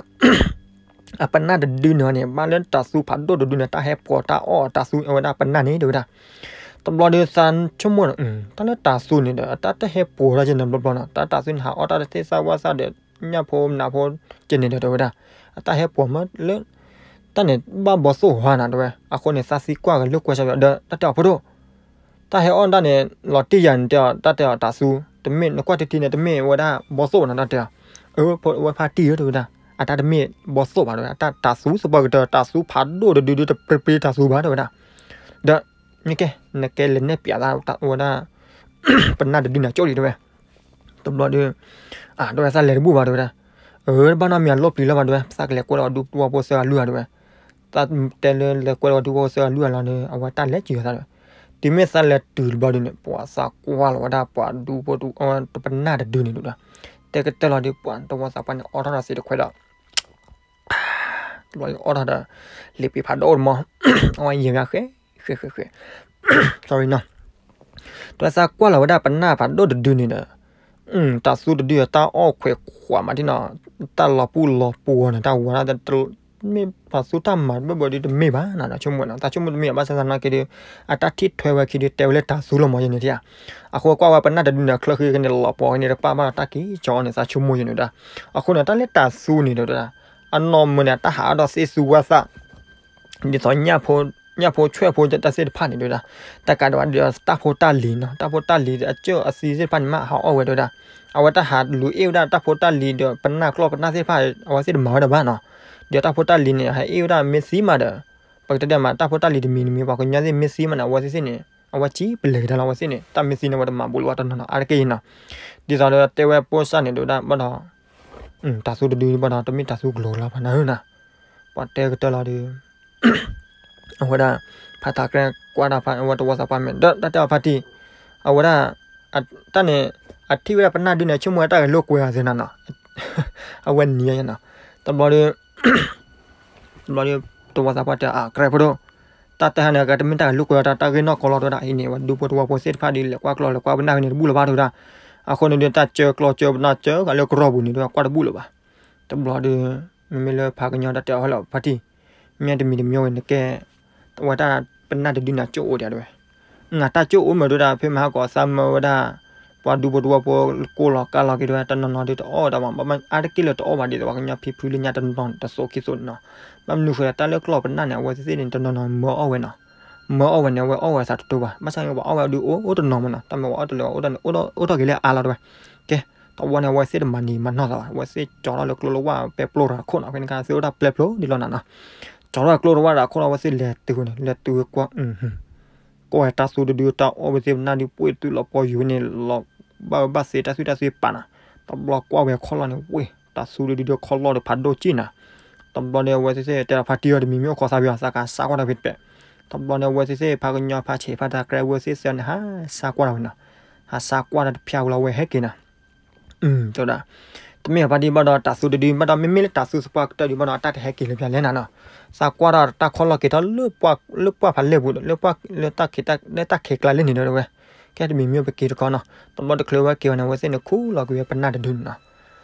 အပနၢ်တဒုန့ၣ်န့ၣ် ဘၣ်လၢတၢ်သူဖးဒိၣ်တဒုန့ၣ် တၢ်ဟဲပိာ်တၢ်အီၣ်တၢ်သူအဝဲဒၣ်ပနၢ်န့ၣ်တဲဝဲဒၣ်, တဘျီဒီးသးဆိကမိၣ် တၢ်လၢတၢ်သူန့ၣ်ဒီး တၢ်တဟဲပိာ်ဒၣ်က့ၤန့ၣ်ဘျီဘျီနီၤ တၢ်တၢ်သူန့ၣ် ဟးအီၣ်တၢ်တသ့သၣ်ဝၣ်သၣ်ဒီး ညၣ်ဖိမနုၤဖိက့ၤန့ၣ်ဒီးတဲဝဲဒၣ်, အတၢ်ဟဲပိာ်မးလၢ တၢ်န့ၣ်ဘၣ်ဘီသိၣ်ဝါနီၤတဲဝဲ, အဃိန့ၣ် သးသံကွၢ်က့ၤလၢကွဲးစီဒီး တၢ်တဲအီၤဖိဒိၣ် တၢ်ဟဲအီၣ်ဒၣ်န့ၣ် လီၤတံၢ်ယၤန့ၣ်တဲအီၤ တၢ်တဲအီၤတၢ်သူ, တမ့ၢ်နကွၢ်တထံန့ၣ် တမ့ၢ်ဝဲဒၣ်ဘီသိၣ်ဘၣ်နီၤ တၢ်တဲအီၤ, အဝဲဖါတံၢ်ဧၢတဲဝဲဒၣ်, အတၢ်တမ့ၢ်ဘီသိၣ်ဘၣ်တဲဝဲဒၣ် တၢ်သူသပှၢ်ကတၢၢ် တၢ်သူဖးဒိၣ်တဒုဒု တပြ့ပြ့တၢ်သူဘၣ်တဲဝဲဒၣ်, ဒီး နကဲ နကဲလဲၤနဲၣ်ပျးသးဝဲဒၣ် ပနၢ်တဒုန့ၣ်ကၠိလံတဲဝဲ, တဘျီဒီး အတဲဝဲသးလဲၤတဘူၣ်ဘၣ်တဲဝဲဒၣ်, အၢ တဘၣ်နီတမံၤအလိၣ်ပျံၤလၢၤဘၣ်တဲဝဲ သးကလဲၤကွဲဒီးဒူဖိသဝီဖိသၢဂၤလွံၢ်ဂၤတဲဝဲ သးတဲလၢလဲၤကွဲဒီးဒူဖိသဝီဖိသၢဂၤလွံၢ်ဂၤလီၤဒီး အဝဲတၢ်လဲၤစံးအသးဒီး တုၤမ့ၢ်သးလဲၤတုၤတဘျီဒုန့ၣ် ပှၤသးကွၢ်လီၤဝဲဒၣ်ပှၤဒူဖိတပနၢ်တဒုန့ၣ်တဲဝဲဒၣ်, တဲကတၢၢ်လီၤဒီး ပှၤတဝီသးပှၢ်န့ၣ် အိးထီၣ်ဒီးသ့ၣ်တခွဲးဒီး တဘျီဒီးအိးထီၣ်ဒီး လံာ်ပ့ၤဖးဒိၣ်တမီၤ အဝဲယံာ်ဂၤဃဲ ဃဲ ဃဲ ဃဲ sorry နီၤ, တဲဝဲသးကွၢ်လီၤဝဲဒၣ်ပနၢ်ဖးဒိၣ်တဒုန့ၣ်ဒီး တၢ်သူတဒု တၢ်အီၣ်ခွဲးခွးမးဒ်နီၤ, တၢ်လီၤပူၢ်လီၤပူၤန့ၣ် တၢ်ဝၤဒၣ် မ့ၢ်တၢ်သူတၢ်မၤတဘၣ်ဘၣ်ဒီးတမ့ၢ်ဘၣ်နီၤ ဆိကမိၣ်နီၤ တၢ်ဆိကမိၣ်တမ့ၢ်ဘၣ်ဆၣ်သနာ်က့ဒီး အတၢ်ထံၣ်ထွဲဝဲခံဒီးတဲဝဲလၢတၤသူလီၤမးယဲန့ၣ်ဧါ. အဃိကွၢ်ဝဲပနၢ်တဒုန့ၣ် ချၢဃံကန့ၣ် လီၤပှီၤကန့ၣ်တပၣ်ဘၣ်ဒီးတၢ်က့ၤကၠီအီၤန့ၣ် သးဆိကမိၣ်ယဲန့ၣ်ဒၣ်. အဃိန့ၣ် တၢ်လၢတၤသူန့ၣ်ဒီး အနီၢ်မုၢ်န့ၣ် တၢ်ဟးအါဒီးသ့ၣ်သူဝါသၣ် ဒ်သိး ညၣ်ဖိဆွဲၣ်ဖိတၢ်သ့ၣ်တဖၣ်န့ၣ်ဒၣ်, တကးဒံးဘၣ်ဒီးတၢ်ဖိတၢ်လံၤနီၤ, တၢ်ဖိတၢ်လံၤအကၢၣ်အသံသ့ၣ်တဖၣ်န့ၣ်မး ဟးအီၣ်ဝဲဒၣ်, အဝဲတၢ်ဟးလူၤအ့ၣ်ဝဲဒၣ်တၢ်ဖိတၢ်လံၤဒီးပနၢ်ကျီၢ်ပနၢ်သ့ၣ်တဖၣ် အဝဲသ့ၣ်တမၤဝဲဒၣ်ဘၣ်နီၤ, ဒီးတၢ်ဖိတၢ်လံၤန့ၣ် ဟးအ့ၣ်ဝဲဒၣ်မ့ၢ်သံမးဒီး ပကတဲဒၣ်မး တၢ်ဖိတၢ်လံၤတမံၤတမံၤ ပှၤကညီသ့ၣ်မ့ၢ်သံမးန့ၣ် အဝဲသ့ၣ်သ့ၣ်န့ၣ် အဝဲစံးပလဲၤကဒါလီၤ အဝဲသ့ၣ်န့ၣ် တၢ်မ့ၢ်သံန့ၣ် အဝဲတမၤဘူးလၢၤဘၣ်တနီၤနီၤ အါတက့ၢ်နီၤ, ဒ်သိးဒီးတဲဝဲပိၢ်စၢ်န့ၣ်ဒိၣ်ဒၣ်ဘၣ်ဒီး တၤသူတဒုဘၣ်ဒီး တမ့ၢ်တၤသူကလိၤလီၤဖးနၢ်ဧၢနီၤ, ပှၤတဲကတၢၢ်လီၤဒီး အဝဲဒၣ် ဖးတၢ်ကြဲကွၢ်တၢ်ဖး အဝဲတဝီသးပှၢ်မဲာ် ဒီးတၢ်တဲအီၤဖါတံၢ်, အဝဲဒၣ် တၢ်န့ၣ် အထံၣ်ဝဲဒၣ်ပနၢ်ဒုန့ၣ် ဆိကမိၣ်ဝဲတၢ်ဂဲၤလိာ်ကွဲအီၤသ့နီၤနီၤ, အဝဲနံၤညါနီၤ, တဘျီဒီး တဘျီဒီး တဝီသးပှၢ်တဲအကြဲးဖိဒိၣ်, တၢ်တဲဟါန့ၣ် အကတမ့ၢ်တၢ်ဂဲၤလိာ်ကွဲအီၤ တၢ်ဂ့ၢ်နီၢ်ကီၢ်လီၤတဝဲဒၣ်အံၤန့ၣ် ပှၤဒူဖိတဝီဖိသ့ၣ်တဖၣ်ဒီး လဲၤကွၢ်ကျီၢ်လဲၤကွၢ်ပနၢ်ဖဲန့ၣ်တဘူၣ်လၢၤဘၣ်တဝဲဒၣ်, အဃိန့ၣ်ဒီး တၢ်ကၢကျီၢ်ကၢပနၢ်ကၢဃာ်လၢကရီပူၤန့ၣ် တဝဲကွၢ်တဘူၣ်လၢၤဘၣ်, တဘျီဒီး မ့မ့ၢ်လၢဖးကညီတၢ်တဲအီၤဟဲလီၤဖါတံၢ် မ့ၢ်တမံၤတမံၤဝဲန့ၣ်ကဲ, အဝဲတၢ်ပနၢ်တဒုန့ၣ်ကၠိအိၣ်ဒံးတဝဲ, နတၢ်ကၠိအိၣ်မ့ၢ်ဒိၣ်ဒၣ် ဖဲမဟါကီးသးမၢဝဲဒၣ် ပှၤဒူဖိတဝီဖိကိၢ်လီၤကါလီၤက့ၤတဝဲ တနီၤနီၤဒုးတအီၣ်ဝဲဒၣ်ဘၣ် အါတက့ၢ်လၢတအီၣ်ဘၣ်ဒ်သိးပှၤကညီဖံဖုလၢညါတနီၤနီၤ တသိးခံသိးန့ၣ်နီၤ, ဘၣ်မနုၤဃိလဲၣ် တၢ်လၢကျီၢ်ပနၢ်န့ၣ် အဝဲသ့ၣ်သ့ၣ်န့ၣ် တနီၤနီၤမၢအီၣ်ဝဲနီၤ, မၢအီၣ်ဝဲန့ၣ် အဝဲအီၣ်ဝဲအသးတတိၤဘၣ် ဘၣ်ဆၣ်န့ၣ် ပှၤအီၣ်ဝဲဒုးအိၣ်အိၣ်တနီၤမးနီၤ တၢ်မ့ၢ်ပှၤအီၣ်တလၢအအိၣ်တန့ၣ် အိၣ်ထီၣ်က့ၤလၢအါလီၤတဝဲ, ကဲ, တဝီန့ၣ် အဝဲသ့ၣ်တမၤနံၤမၤနီၢ်သးဘၣ် အဝဲသ့ၣ်ကၠီထီၣ်လၢကျိလၢဝၢ်ပဲပျိတဂၤခိၣ်နီၤ ဖဲန့ၣ်ခါသ့ၣ်အိၣ်တၢ်ပျဲပျိဒ်လီၤနၤနီၤ, ကၠီထီၣ်ကျိလၢဝၢ်တဂၤခိၣ်နီၤ အဝဲသ့ၣ်လဲၤတုၤဝဲန့ၣ် လဲၤတုၤဝဲကွၢ် ကွၢ်ဝဲတၤသူတဒုတၢ်အီၣ်ဝဲသ့ၣ်ပနၢ်ဒုးပှ့ၤတုၤလီၤပီယူၤဝဲန့ၣ် လီၤဘၣ်ဝဲဘၣ်သ့တၢ်သွံၣ်တၢ်သွံၣ်ပာ်နီၤ, တဘျီကွၢ်ဝဲခီၣ်လီၢ်န့ၣ် ဝ့ၢ် တၤသူတဒုဒီးခီၣ်လီၢ်ဒီးဖးဒိၣ်ကံၣ်နီၤ, တဘျီန့ၣ် အဝဲသ့ၣ်သ့ၣ်တဲဖါတံၢ်အီၤတမံၤမ့ၢ်အိၣ်ခိးသးပယီၤ သးကဟးစါကွၢ်တၢ်ဖဲတပဲး, တဘျီန့ၣ် အဝဲသ့ၣ်သ့ၣ်ဖးကညီဖးဆံးဖးတၢ်ကြဲဝဲသ့ၣ်သ့ၣ်န့ၣ် ဟးစါကွၢ်တၢ်ဝဲနီၤ, ဟးစါကွၢ်တၢ်တဖျၢၣ်ဝဲလီၤ အဝဲဟဲက့ၤနီၤ တဲဝဲဒၣ်, တမ့ၢ်အဖါတံၢ်ဘၣ်ဒီး တၤသူတဒုဘၣ်ဒီး မ့မ့ၢ်လၢတၤသူသပှၢ်ကတၢၢ်ဒုးဘၣ်ဒီး အတၢ်တဟဲက့ၤလၢၤဘၣ်လဲၣ်နၤနီၤ, သးကွၢ်ဒီးတၢ်ခီၣ်လီၢ်က့ၤထီၣ်လၢပှၢ်ဖးလဲၢ်ပူၤဒီး လၢတၢ်ခဲကျါလၢန့ၣ်ဒီးဝဲ, ကဲတမံၤမ့ၢ်ပက့ၤတခီနီၤ, တဘျီတချုးဝဲက့ၤဝဲန့ၣ် အဝဲသ့ၣ်န့ၣ်ခူၣ်လီၤက့ၤဝဲပနၢ်တဒုန့ၣ်နီၤ,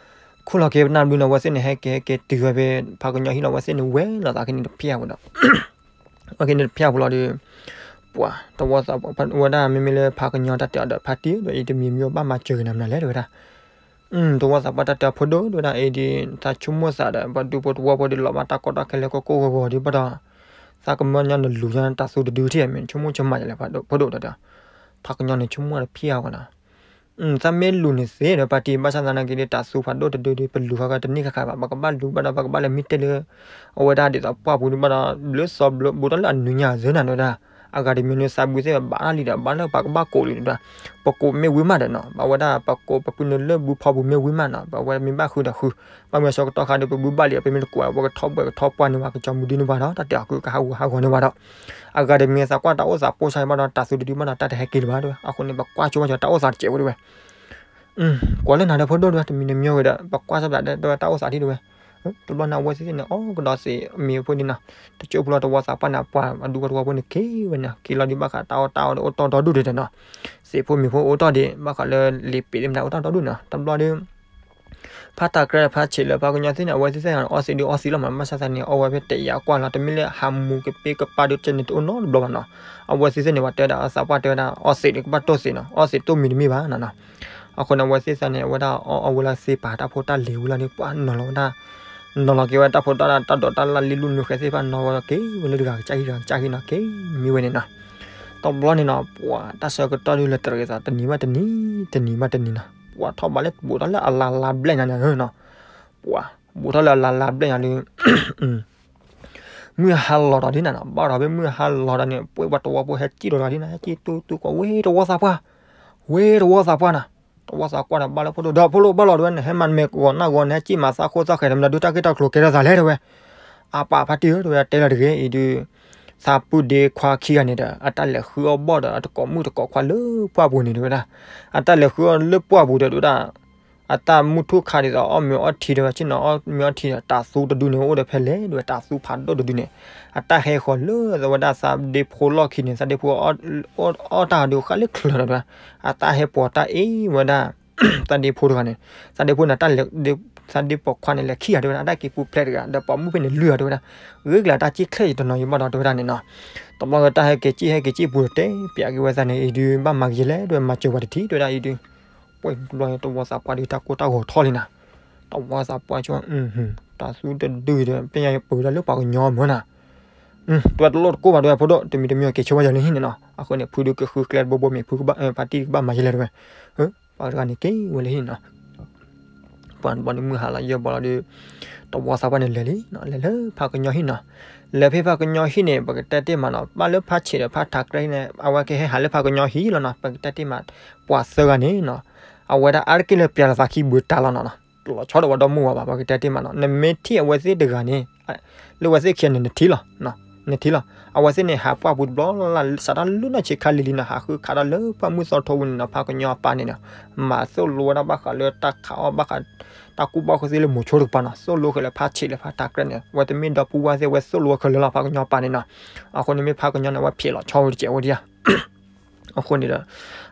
ခူၣ်လီၤက့ၤပနၢ်တဒုန့ၣ် အဝဲသ့ၣ်န့ၣ် ဟဲက့ၤဟဲက့ၤတုၤဝဲဖဲ ဖးကညီဟံၣ်လီၤ အဝဲသ့ၣ်န့ၣ်ဝဲလိာ်သးခဲန့ၣ်တဖျၢၣ်ဝဲဒီး အဝဲက့ၤန့ၣ်တဖျၢၣ်ဖိလီၤဒီး ပှၤတဝီသးပှၢ်ဝဲဒၣ် မ့မ့ၢ်လၢဖးကညီတၢ်တဲအီၤဒီး ဖါတံၢ်ဒီး အံၤတမံၤမ့ၢ်ဘၣ်မၤစၢၤက့ၤနၤမနုၤလဲၣ် တဲဝဲဒၣ်, တဝီသးပှၢ်တၢ်တဲအီၤဖိဒိၣ် တဲဝဲဒၣ် အံၤဒ် သးဆိကမိၣ်သးဒီး ပှၤဒူဖိတဝီဖိဒီး လီၤဘၣ်တၢ်ကီတၢ်ခဲလၢကီကီဂီၤဂီၤဒ်ဘၣ်ဒီး သးကမၢညီနလူၤညီတၤသူတဒုထံၣ် မ့ၢ်ဆိကမိၣ်ဆိကမးယလဲၣ် ဖိဒိၣ်တဲဒီး ဖးကညီန့ၣ်ဆိကမိၣ်တဖျၢၣ်ဝဲနီၤ သးမ့ၢ်လူၤန့ၣ်သ့ဒီး ပှၤတံၢ်ဘၣ်ဆၣ်သနာ်က့ဒီး တၤသူဖးဒိၣ်တဒုဒီး ပလူၤဃီကတန့ၢ်ဃာ်ဃာ်ဘၣ် ပကဘၣ်လူၤဘၣ်ဒီး ပကဘၣ်လဲၤမံတဲလၢ အဝဲဒၣ်ဒ်သိးပှၢ်ပူၤဒုးဘၣ်ဒီး ဘျၢစီဘျၢဘူးထီၣ်လၢအနွံညါသ့နၤဒီးဒၣ် အဂၤတမံၤန့ၣ် သးဘုသ့ၣ်ဘၣ်လၢလံဒီး ဘၣ်လၢပှၤကဘၣ်ကိးလံဒီး ပကိးမ့ၢ်ဝံၤမးဒီးနီၤ ဘၣ်ဝဲဒၣ် ပကိးပပုၢ်နုာ်လၢဘုဖီပူၤမ့ၢ်ဝံၤမးနီၤ ဘၣ်ဝဲမ့ၢ်ဘၣ်ဃုာ်ဒီးဃုာ် ဘၣ်မ့ၢ်ဆၢကတီၢ်ခါဒီး ပဘုဘၣ်လံ ပမ့ၢ်တကိး ပကထီၣ်ဘှဲၣ်ကထီၣ်ပှၢ်န့ၢ်ဘၣ် ကစီၤမူဒံန့ၢ်ဘၣ်ဒီး တၢ်တဲအီၤဃုာ်ကဟးဂူာ်ဟးဂီၤန့ၢ်ဘၣ်ဒီး အဂၤတမံၤ သးကွၢ်တၢ်အိၣ်သးပိၢ်ဆါဘၣ်ဒီး တၤသူတဒုမးဒီး တၢ်တဟဲက့ၤလၢၤဘၣ်တဲဝဲ အဃိန့ၣ် ပကွၢ်ဆိကမိၣ်ကီးတၢ်အိၣ်သးတစဲးဖိတဲဝဲ ကွၢ်လၢနၤဒီးဖိဒိၣ်တဲဝဲ တမံၤတမံၤဝဲဒီး ပကွၢ်စၢ်ဘျးတဲတဲဝဲတၢ်အိၣ်သးထံတဲဝဲ တဘျီန့ၣ် အဝဲသ့ၣ်သ့ၣ်န့ၣ် အီၣ်ကဒီးသ့ၣ်မ့ၤဖိဒ်နီၤ တကၠိဖိလီၤ တဝီသးပှၢ်န့ၣ် ပှၤအဒူဖိတဝီဖိန့ၣ် က့ၤဝဲန့ၣ် က့ၤလီၤဒုးဘၣ်ဃးတၢ်အီၣ်တၢ်အီဒီးအိၣ်တီဒီဒူၣ်တဲတဲနီၤ သ့ၣ်ဖိမ့ၤဖိအိၣ်တီၢ်ဒံး ဘၣ်ဃးလၢလံာ်ပ့ၤသ့ၣ်မတၤအိၣ်တီၢ်ဒီဒူၣ်နီၤ တဘျီဒီး ဖါတၢ်ကြဲဖါဆံးလၢဖါကညီသ့ၣ်န့ၣ် အဝဲသ့ၣ်သ့ၣ်န့ၣ် အီၣ်သ့ၣ်ဒုးအီၣ်သ့ၣ်လီၤမး ဘၣ်ဆၣ်သးန့ၣ် အီၣ်ဝဲဖဲတဲာ်ယၤကွၢ်လီၤ တမ့ၢ်လၢဟးမူကပ့ကပၤဒုးကဲန့ၣ် တအိၣ်နီတဘျီဘၣ်နီၤ အဝဲသ့ၣ်သ့ၣ်န့ၣ် ပှၤတဲဒၣ်အသးပှၢ်တဲဝဲဒၣ် အီၣ်သ့ၣ်ဒုးကဘၣ်တိၢ်သ့ၣ်နီၤ အီၣ်သ့ၣ်တိၢ်မံၤတမံၤဘၣ်နီၤနီၤ အဃိန့ၣ် အဝဲသ့ၣ်သ့ၣ်န့ၣ် အဝဲဒၣ်အီၣ်အီဝဲလၢသ့ပာ်တၢ်ဖိတၢ်လံၤဝံၤလီၤဒီး ပှၤနီၤလီၤဝဲဒၣ် နီၤလီၤက့ၤဝဲတၢ်ဖိတၢ်လံၤ တၢ်ဒိးတၢ်လၢ်လံၤလူၢ်နုာ်ဃဲသ့ၣ်တဖၣ်နီၤဝဲက့ၤဝဲလၢတဂၤကစၢ်ဟံၣ်တဂၤကစၢ်ဟံၣ်နီၤ က့ၤမံဝဲန့ၣ်နီၤ တဘျီန့ၣ်နီၤ ပှၤတၢ်ဆၢကတီၢ်ဒုးလၢတရံးသး တနံၤဘၣ်တနံၤ တနံၤဘၣ်တနံၤနီၤ ပှၤထီၣ်ဘးလၢဘူးထီၣ်လၢအလါလါဘျဲၣ်ညါန့ၣ်နီၤ ပှၤဘူးထီၣ်လၢအလါလါဘျဲၣ်ညါဒုး မုၢ်ဟါလီၤဒီးဒ်နၤနီၤ ဘၣ်ဒီးဖဲမုၢ်ဟါလီၤဒီးန့ၣ် ပှၤတဝီဖိဟဲစံၣ်ဒီးတဂၤဒ်နၤ ဟဲစံၣ်တူတူကွၢ်ဝဲတဝီသးပှၢ် ဝဲတဝီသးပှၢ်နီၤ တဝီသးကွၢ်ဒီးဘၣ်လၢဖိဒိၣ် ဒီးဖိဒိၣ်ဘၣ်လီၤဒုးဝဲန့ၣ် ဟဲမၤနမဲာ်ကဝီၤနၢ်ဂီၤန့ၣ် ဟဲစံၣ်မၤသးခိၣ်သၣ်ဃဲး တမၤဒုးတၢ်ဂ့ၢ်တၢ်ကျိၤကဲထီၣ်သးလဲၣ်တဲဝဲ အပၢ်ဖါတံၢ်ဧၢ တဲဝဲဒၣ်တဲလီၤတဂ့ၤအံၤဒုး သးပုၢ်ဒ့ခွါခံဂၤန့ၣ်ဒီး အတၢ်လဲၤဃုအီၣ်ဘီၣ်ဒီး အတကိးမုၣ်တကိးခွါလၢပှၢ်ပူၤန့ၣ်တဲဝဲဒၣ် အတၢ်လဲၤဃုအီၣ်လၢပှၢ်ပူၤဒီးတဲဝဲဒၣ် အတၢ်မုၢ်ထူၣ်ခါဒ်သိးအီၣ်မ့ၤအီထံတဲဝဲ ဆ့ၣ်နီၤအီၣ်မ့ၤအီထံဒီး တၤသူတဒုန့ၣ် အိၣ်ဒီးဖဲလဲၣ်တဲဝဲ တၤသူဖးဒိၣ်တဒုန့ၣ် အတၢ်ဟဲဃီၤလၢအဝဲဒၣ်သးဒ့ဖိလီၢ်ခံန့ၣ် သးဒ့ဖိ အီၣ်တၢ်ဒုးဃၣ်လၢချၢဒီးတဲဝဲ အတၢ်ဟဲပိာ်တၢ်အ့ၣ်ဝဲဒၣ် သးဒ့ဖိတဂၤန့ၣ် သးဒ့ဖိန့ၣ် တၢ်လဲၤ သးဒ့ပိာ်ခွါန့ၣ် လဲၤခံဂၤတဲဝဲဒၣ်, အတၢ်က့ၤပူၤဖျဲးတဂၤဒီး ပိာ်မုၣ်ဖဲန့ၣ်လွံၢ်ဂၤတဲဝဲဒၣ်, ဂ့ၤကလၢတၢ်ကံၣ်ချ့ၣ်ယတနီၤယဘၣ်ဒီးတဲဝဲဒၣ်န့ၣ်နီၤ. တဘျီကတၢ်ဟဲက့ၤက့ၣ်ဟဲက့ၤက့ၣ်ပူၤဒီးတဲပၠးက့ၤဝဲသးန့ၣ် အံၤဒုး ဘၣ်မၤက့ၤလဲၣ် တဲဝဲ, မၤစၢၤပှၤတထံၣ် တဲဝဲဒၣ်အံၤဒုး. ပှဲၤတဘျီန့ၣ် တဝီသးပှၢ်ဒုး တၢ်ကိၢ်တၢ်ဂီၤထီၣ်လံနၤ. တဝီသးပှၢ်ဆိ, တၤသူတဒုဒီး ပညါယပၢၤဝဲဒၣ်လၢပှၤကညီမၢနၤ. တဲဝဲတလိၣ်တကိၢ်ဘၣ် တဲဝဲဖိဒိၣ်, တမံၤတမံၤက့ၤဆိဝဲယၤလၢဟံၣ်န့ၣ်နီၤ. အဃိန့ၣ် ဖုဒုးကဃုကျဲတဘိဘိမ့ၢ် ဖုကဘၣ်, ဖါတံၢ်ကဘၣ်မၤယဲလဲၣ်တဲဝဲ. ပှၤတဂၤန့ၣ်က့ၤဝဲလၢဟံၣ်နီၤ. ပှၤတဘျီန့ၣ်မုၢ်ဟါလီၤယဲၢ်ဘီလီၤဒီး တဝီသးပှၢ်န့ၣ်လဲၤလံနီၤ, လဲၤလၢဖါကညီဟံၣ်နီၤ. လဲၤဖဲဖါကညီဟံၣ်န့ၣ် ပကတဲတ့ၢ်မးနီၤ, ဘၣ်လၢဖါဆံးဒီးဖါထးကြဲန့ၣ် အဝဲကဟဲဟးလၢဖါကညီဟံၣ်လီၤနီၤ. ပကတဲတ့ၢ်မး ပှၤသၢဂၤန့ၣ်နီၤ, အဝဲဒၣ်အါတက့ၢ်လၢပၠးလီၤသးခံဘုးတၢ်လီၤနီၤ. လီၤဆီဒီးဝဲဒီမုၢ်ဝဲဘၣ်, ပကတဲတ့ၢ်မးနီၤ, နမ့ၢ်ထံၣ်အဝဲသ့ၣ်တဂၤန့ၣ် လၢဝဲသ့ၣ်ခံဂၤန့ၣ် နထံၣ်လီၤ, နထံၣ်လီၤ. အဝဲသ့ၣ်န့ၣ် ဟးပှၢ်ပူၤတဘျီလၢ်လၢ် စးထီၣ်လၢနီၢ်ဆံးခါလံၤလံနီၤ, ဟးဃုခးဒီးလၢပှၢ်မုၢ်သီထိပူၤန့ၣ်နီၤ. ဖါကညီအပၢ်န့ၣ်နီၤ မၤသိၣ်လိဝဲဒၣ်ဘၣ်ဃးလၢတၢ်ခးအီၣ်ဘၣ်ဃး တၢ်ကူၣ်ဘၣ်ကူၣ်သ့လၢမိၤဆိတကပၤနီၤ, သိၣ်လိခဲလၢာ်ဖါဆံးလၢဖါထးကြဲန့ၣ်, အဝဲတမ့ၢ်ဒီပုၢ်ဝဲၢ်သ့ၣ် အဝဲသိၣ်လိခဲလၢာ်လီၤ ဖါကညီအပၢ်န့ၣ်နီၤ. အဃိန့ၣ်မ့ၢ်ဖါကညီန့ၣ် အဝဲဖျဲးလီၤဆီဝဲတကဲးဝဲဒၣ်ဧါ. အဃိန့ၣ်ဒီး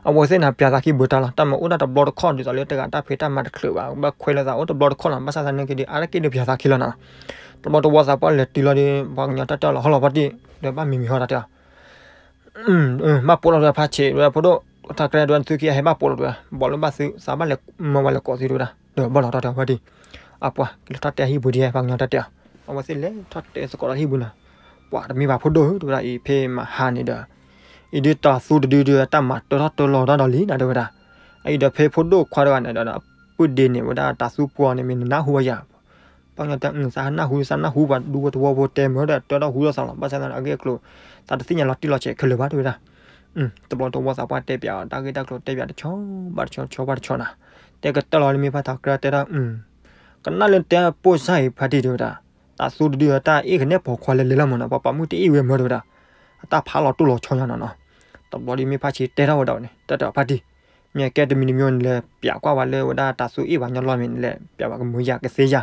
အဝဲသ့ၣ်န့ၣ် ပၠးသးခံဘုးတၢ်လီၤ, တၢ်မၤအိၣ်ဒၣ်တဘျီတခီၣ် ဒ်သိးလၢတဂၤတၢ်ဖံးတၢ်မၤတချုးဘၣ်, ဘၣ်ခွဲးလိာ်သးအိၣ်တဘျီတခီၣ်နီၤ, ဘၣ်ဆၣ်သနာ်က့ဒီး အါတက့ၢ်ဒီးပၠးသးခံလီၤနီၤ. တဘျီတဝီသးပှၢ်လဲၤတုၤလီၤဒီး ပှၤကညီတၢ်တဲအီၤလီၤ ဟီလီၤပှၢ်တံၢ်, ဒီးဘၣ်မံၤမံၤဟီတၢ်တဲအီၤ ဘၣ်ပိာ်လီၤတဲဝဲဖါဆံး တဲဝဲဖိဒိၣ်, ထးကြဲတဲဝဲ နသုခံဂၤဟဲဘၣ်ပိာ်လီၤတဲဝဲ, ဘၣ်လၢဘၣ်သုသးဘၣ်လဲၤမၢဝဲလဲၤကိးသုတဲဝဲဒၣ်, ဒီးဘၣ်လီၤတီၢ်တဲဝဲဒၣ်. အပှၤကလဲၤထီၣ်တဲဟံၣ်ပူၤဒ် ဖါကညီတၢ်တဲအီၤ, အဝဲသ့ၣ်လဲၤထီၣ်တဲသကိးလီၤဟံၣ်ပူၤနီၤ. ပှၤတမ့ၢ်ဘၣ်ဖိဒိၣ်ဧၢ တဲဝဲဒၣ်အံၤ ဖဲမဟါန့ၣ်ဒီး အံၤဒုးတၤသူတဒုဒီး တၢ်မၤတၢထီၣ်တၢလီၤတၢ်ဒီးလံနၤတဲဝဲဒၣ်. အံၤဒီးဖဲဖိဒိၣ်ခွါတဂၤန့ၣ်ဒီး ပုၢ်ဒ့န့ၣ်ဝဲဒၣ်တၤသူပှီၤန့ၣ် မ့ၢ်နနၢ်ဟူဝဲယၤ, ပှၤကညီတဲ သးနၢ်ဟူ သးနၢ်ဟူပှၤဒူဖိတဝီဖိတဲမ့ၢ်ဒီး တၢထီၣ်ဟူထီၣ်သးလီၤ, ဘၣ်ဆၣ်သနာ်က့အကျိၤ သးတသ့ၣ်ညါလီၤတံၢ်လီၤဆဲးခဲလၢာ်ဘၣ်တဲဝဲဒၣ်. တဘျီတဝီသးပှၢ်တဲပၠးအီၤ တၢ်ဂ့ၢ်တၢ်ကျိၤတဲပၠးတဆီဘၣ်တဆီ တဆီဘၣ်တဆီနီၤ. တဲကတၢၢ်လီၤလၢမ့ၢ်ဖါထးကြဲတဲဒၣ် ကနၣ်လၢတဲပိာ်စၢ်အံၤဖါတံၢ်တဲဝဲဒၣ်, တၤသူတဒုအတၢ်အ့ၣ်ကနဲၣ်ပိာ်ခွါလဲၤလဲၤလီၤမ့ၢ်နီၤ, ပှၤပိာ်မုၣ်တအ့ၣ်ဝဲမ့ၢ်တဲဝဲဒၣ်, အတၢ်ဖးလီၤတိၢ်လီၤဆီညါနီၤနီၤ. တဘျီဒီးမ့ၢ်ဖါဆံးတဲထီၣ်ဝဲဒၣ်န့ၣ် တၢ်တဲအီၤဖါတံၢ်, မ့ၢ်ကဲတမံၤတမံၤန့ၣ် လဲၤပၠးကွၢ်ဝဲလၢဝဲဒၣ်တၤသူအ့ၣ်ပှၤညီလီၢ်မ့ၢ်န့ၣ် လဲၤပၠးဝဲကမုာ်ယၤကသ့ယၤ,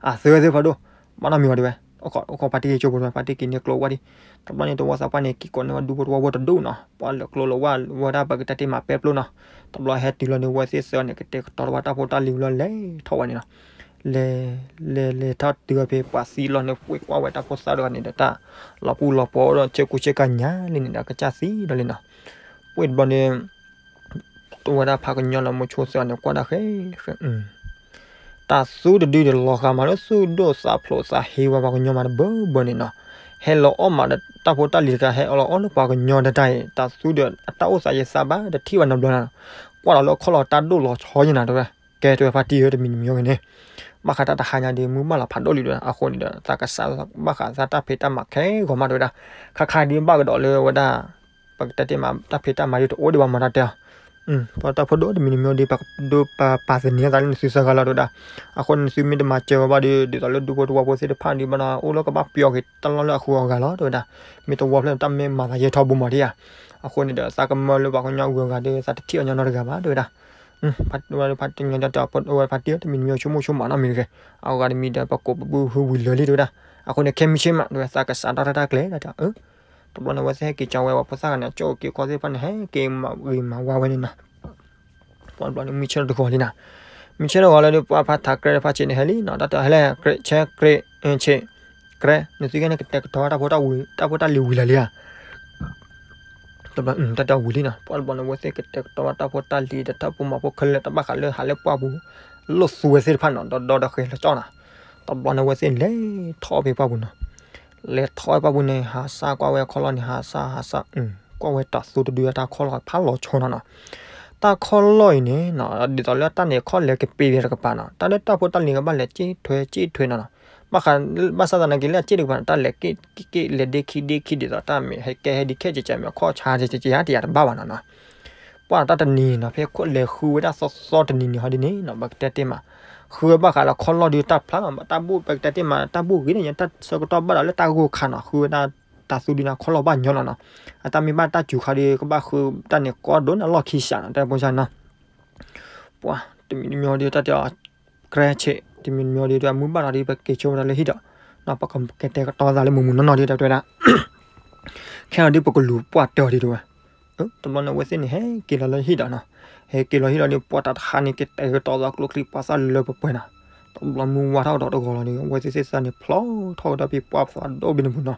အသၢသ့ၣ်ဖးဒိၣ်, ဘၣ်နီတမံၤဝဲတဲဝဲ, အိၣ်ခိးဖါတံၢ်က့ၤကၠိဖိတဲဝဲ, ဖါတံၢ်က့ၤန့ၢ်ကျိဝဲဒၣ်. တဘျီန့ၣ်တဝီသးပှၢ်န့ၣ် က့ၤကိးန့ၢ်ဝဲဒူဖိတဝီဖိတဒူၣ်နီၤ, ပှၤလဲၤကျိလီၤဝဲဒၣ်ပကတဲတ့ၢ်မးပဲပျိနီၤ. တဘျီဟဲတုၤလီၤန့ၣ် ဝဲသ့ၣ်သၢန့ၣ် ကတဲာ်ကတီၤဝဲတၢ်ဖိတၢ်လံၤဝံၤလီၤ လဲၤထီၣ်ဝဲန့ၣ်နီၤ. လဲၤ လဲၤလဲၤထီၣ်တုၤဝဲဖဲပှၤသံလီၤန့ၣ် ပှ့ၤကွၢ်ဝဲတၢ်ဖိသၣ်တဂၤန့ၣ်ဒီး တၢ်လီၤပူၤလီၤပှီၤဒီး ဆ့ကူဆ့ကၤညါလံန့ၣ်ဒီး ကစၢ်သံဒီးလံနီၤ. ပှ့ၤတဘျီန့ၣ် တဝဲဒၣ်ဖါကညီလၢမိၤဆိသၢန့ၣ် ကွၢ်ဒၣ်ဃဲဃဲ တၤသူတဒုဒီး လီၤဂာ်မးလၢသူၣ်ဒိၣ်သးဖျိးသးဟ့ဝဲပှၤကညီမးတဘၢဘၢန့ၣ်နီၤ. ဟဲလီၤအီၣ်မးဒီးတၢ်ဖိတၢ်လံၤတခါ ဟဲလီၤအီၣ်လၢပှၤကညီတၢ်တၢ်အံၤ တၤသူဒီးအတၢ်အိၣ်သးယဲသးဘၣ်တထံၣ်ဘၣ်နီတဘျီနီၤ. ကွၢ်လီၤလၢခီၣ်လီၤတၢ်ဒိၣ်လီၤဆီယဲနၤတဲဝဲ, ကဲတဲဝဲဖါတံၢ်ဧၢ တမံၤတမံၤဂ့ၤန့ၣ် ဘၣ်ဃးတၢ်တဟါညါဒီး မုၢ်ဘၣ်လီၤဖးဒိၣ်လံတဲဝဲဒၣ်. အဃိန့ၣ်ဒီး သးကစးဘၣ်ဃးသးတၢ်ဖံးတၢ်မၤခဲဂီၤမးတဲဝဲဒၣ်. ခါခါဒုးဘၣ်ကဒီးလၢဝဲဒၣ် ပကတဲတ့ၢ်မး တၢ်ဖံးတၢ်မၤဒုးတအိၣ်ဒံးဘၣ်မးတၢ်တဲအီၤ. ပှၤတၢ်ဖိဒိၣ်တမံၤတမံၤဒီး ပဒိးပပာ်သန့ၤသးလၢနသုသၢဂၤလီၤတဲဝဲဒၣ်. အဃိန့ၣ် နသုမ့ၢ်တမၤစၢၤဝဲဘၣ်ဒီး ဒ်သိးလၢဒူဖိတဝီဖိသ့ၣ်တဖၣ်ဒီး ဘၣ်နီၢ်အိၣ်လၢကဘၣ်ပျီက့ၤတၢ်လီၢ်လၢအဃုာ်အဂၤလီၤတဲဝဲဒၣ်. မ့ၢ်တဝီဖျၢၣ်န့ၣ် တၢ်မ့ၢ်မၤသးယဲထီဘိမးဒံးဧါ. အဃိန့ၣ်ဒီး သးကမၢလၢပှၤကညီအဂုၤအဂၤဒီး သးတထံၣ်အီၤညီနီတဂၤဘၣ်တဲဝဲဒၣ်. ဖါတံၢ် ဖါတံၢ်ညီညီတဲအီၤ ဖါတံၢ်ဧၢ တမံၤတမံၤဆိကမိၣ်ဆိမးနီတမံၤတဂ့ၤ. အဂၤတမံၤဒီး ပကိးပဘုဟုဝံၤလၢာ်လံတဲဝဲဒၣ်. အဃိန့ၣ် ခဲမုၢ်ဆ့ၣ်မးတဲဝဲ သးကစးထီၣ်တၢ်တၢ်ကျဲဒၣ်တဲအီၤ. တဘျီန့ၣ် အဝဲသ့ၣ်ဟဲက့ၤကၠီဝဲ ပှၤဖိသၣ်ဂၤန့ၣ် ကၠီက့ၤခီသ့ၣ်တဖၣ်န့ၣ် ဟဲက့ၤမၤဂ့ၤမၤဝါဝဲန့ၣ်နီၤ. ပှၤတဘျီန့ၣ် မုၢ်ဆ့ၣ်ထီၣ်တဂီၤလံနီၤ. မုၢ်ဆ့ၣ်ထီၣ်တဂီၤလီၤဒီး ပှၤဖါထးကြဲဖါဆံးန့ၣ်ဟဲလံနီၤ. တၢ်တဲအီၤ ဟဲလဲၣ် ကြဲ ဆ့ ကြဲ ဆ့ ကြဲ နသုကဲန့ၣ် ကတဲာ်ကတီၤဝဲတၢ်ဖိ တၢ်ဖိတၢ်လံၤဝံၤလၢာ်လံဧါ. တဘျီ တၢ်တဲအီၤဝံၤလံနီၤ. ပှၤတဘျီန့ၣ် အဝဲသ့ၣ်ကတဲာ်ကတီၤဝဲတၢ်ဖိတၢ်လံၤဒီး တၢ်ဖိမၤဖိခဲလၢာ် တၢ်ဘၣ်ဃးလၢဟးလၢပှၢ်ပူၤ လိၣ်သူဝဲသ့ၣ်တဖၣ်နီၤ ဒီးဒီဒီဃဲၤလီၤကၠီနီၤ. တဘျီန့ၣ် အဝဲသ့ၣ်လဲၤထီၣ်ဖဲပှၢ်ပူၤနီၤ. လဲၤထီၣ်ဖဲပှၢ်ပူၤန့ၣ် ဟးစၢ်ကွၢ်ဝဲခီၣ်လီၢ်န့ၣ် ဟးစၢ် ဟးစၢ် ကွၢ်ဝဲတၤသူတဒု တၢ်ခီၣ်လီၢ်ဖးလီၤဆီနီၤနီၤ. တၢ်ခီၣ်လီၢ်အံၤန့ၣ်နီၤ ဒ်သိးလၢတၢ်န့ၣ်ခီၣ်လဲၤကပ့ၤဝဲတကပၤနီၤ. တၢ်လၢတၢ်ဖိတၢ်လံၤကဘၣ်လဲၤစ့ၣ်ထွဲစ့ၣ်ထွဲနီၤနီၤ. ဘၣ်ဃး ဘၣ်ဆၣ်သနာ်က့လၢအစ့ၣ်တကပၤန့ၣ် တၢ်လဲၤက့ၣ်က့ၣ်က့ၣ်လဲၤဒ့ခံဒ့ခံဒ်သိးတၢ်မ့ၢ်ဟဲကဲဟဲဒ်ခဲကဲကဲမ့ၢ်ခီၣ်ဆါကဲကဲယါတယါတဘၣ်ဘၣ်နီၤနီၤ. ပှၢ်တၢ်တနံၤနီၤ ဖဲခိၣ်လဲၤဃုဝဲဒၣ်သီသီတနံၤန့ၣ်ဟီဒ်န့ၣ်နီၤ ပကတဲတ့ၢ်မး ဃုဝဲဘၣ်ဃးလၢခီၣ်လီၢ်ဒုးတၢ်ဖျါနီၤ တၢ်ဘူၣ်ပကတဲတ့ၢ်မး တၢ်ဘူၣ်ဂ့ၤန့ၣ် တၢ်ဆၢကတီၢ်ဘၣ်ဒီးလၢတၢ်ဂိၢ်ခါနီၤ ဃုဝဲဒၣ်တၤသူဒုးန့ၣ်ခီၣ်လီၢ်ဘၣ်ညီနီၤနီၤ. အတၢ်မ့ၢ်ဘၣ်တၢ်စူၤခါဒီး ကဘၣ်ဃုတၢ်န့ၣ်ကိးဒိၣ်န့ၣ်အလီၢ်ခံစးနီၤ တဲဖိစၢ်နီၤ. ပှၤတမံၤတမံၤဒီးတၢ်တဲအီၤ ကြဲ ဆ့ တမံၤတမံၤဒီး တၢ်မုၢ်ဘၣ်ထီၣ်ဒီး ပက့ၤဆိဝဲဒၣ်လၢဟံၣ်ဒီး နီၤ ပကကတဲာ်ကတီၤသးလၢမုၢ်မုၢ်နီၢ်နီၢ်ဒီး တၢ်တဲဝဲဒၣ် ခဲအံၤဒီး ပကလူၤပှၢ်တၢၢ်ဒီးတဲဝဲ. တဘျီန့ၣ် အဝဲသ့ၣ်န့ၣ် ဟဲက့ၤလီၤလၢဟံၣ်ဒီးနီၤ, ဟဲက့ၤလီၤဟံၣ်လီၤဒီး ပှၢ်တၢ်တဟါန့ၣ် ကတဲာ်ကတီၤသးကျိချံ ပှၤသၣ်လၢပှဲၤပှဲၤနီၤ, တဘျီမုၢ်ဝါထီၣ်ကဒီးတဂီၤလီၤဒီး အဝဲသ့ၣ်သ့ၣ်သၢန့ၣ် ဖျီထီၣ်ဝဲဒၣ်ဖဲပှၢ်ဖးဒိၣ်ဘ့ၣ်န့ၣ်ပူၤနီၤ.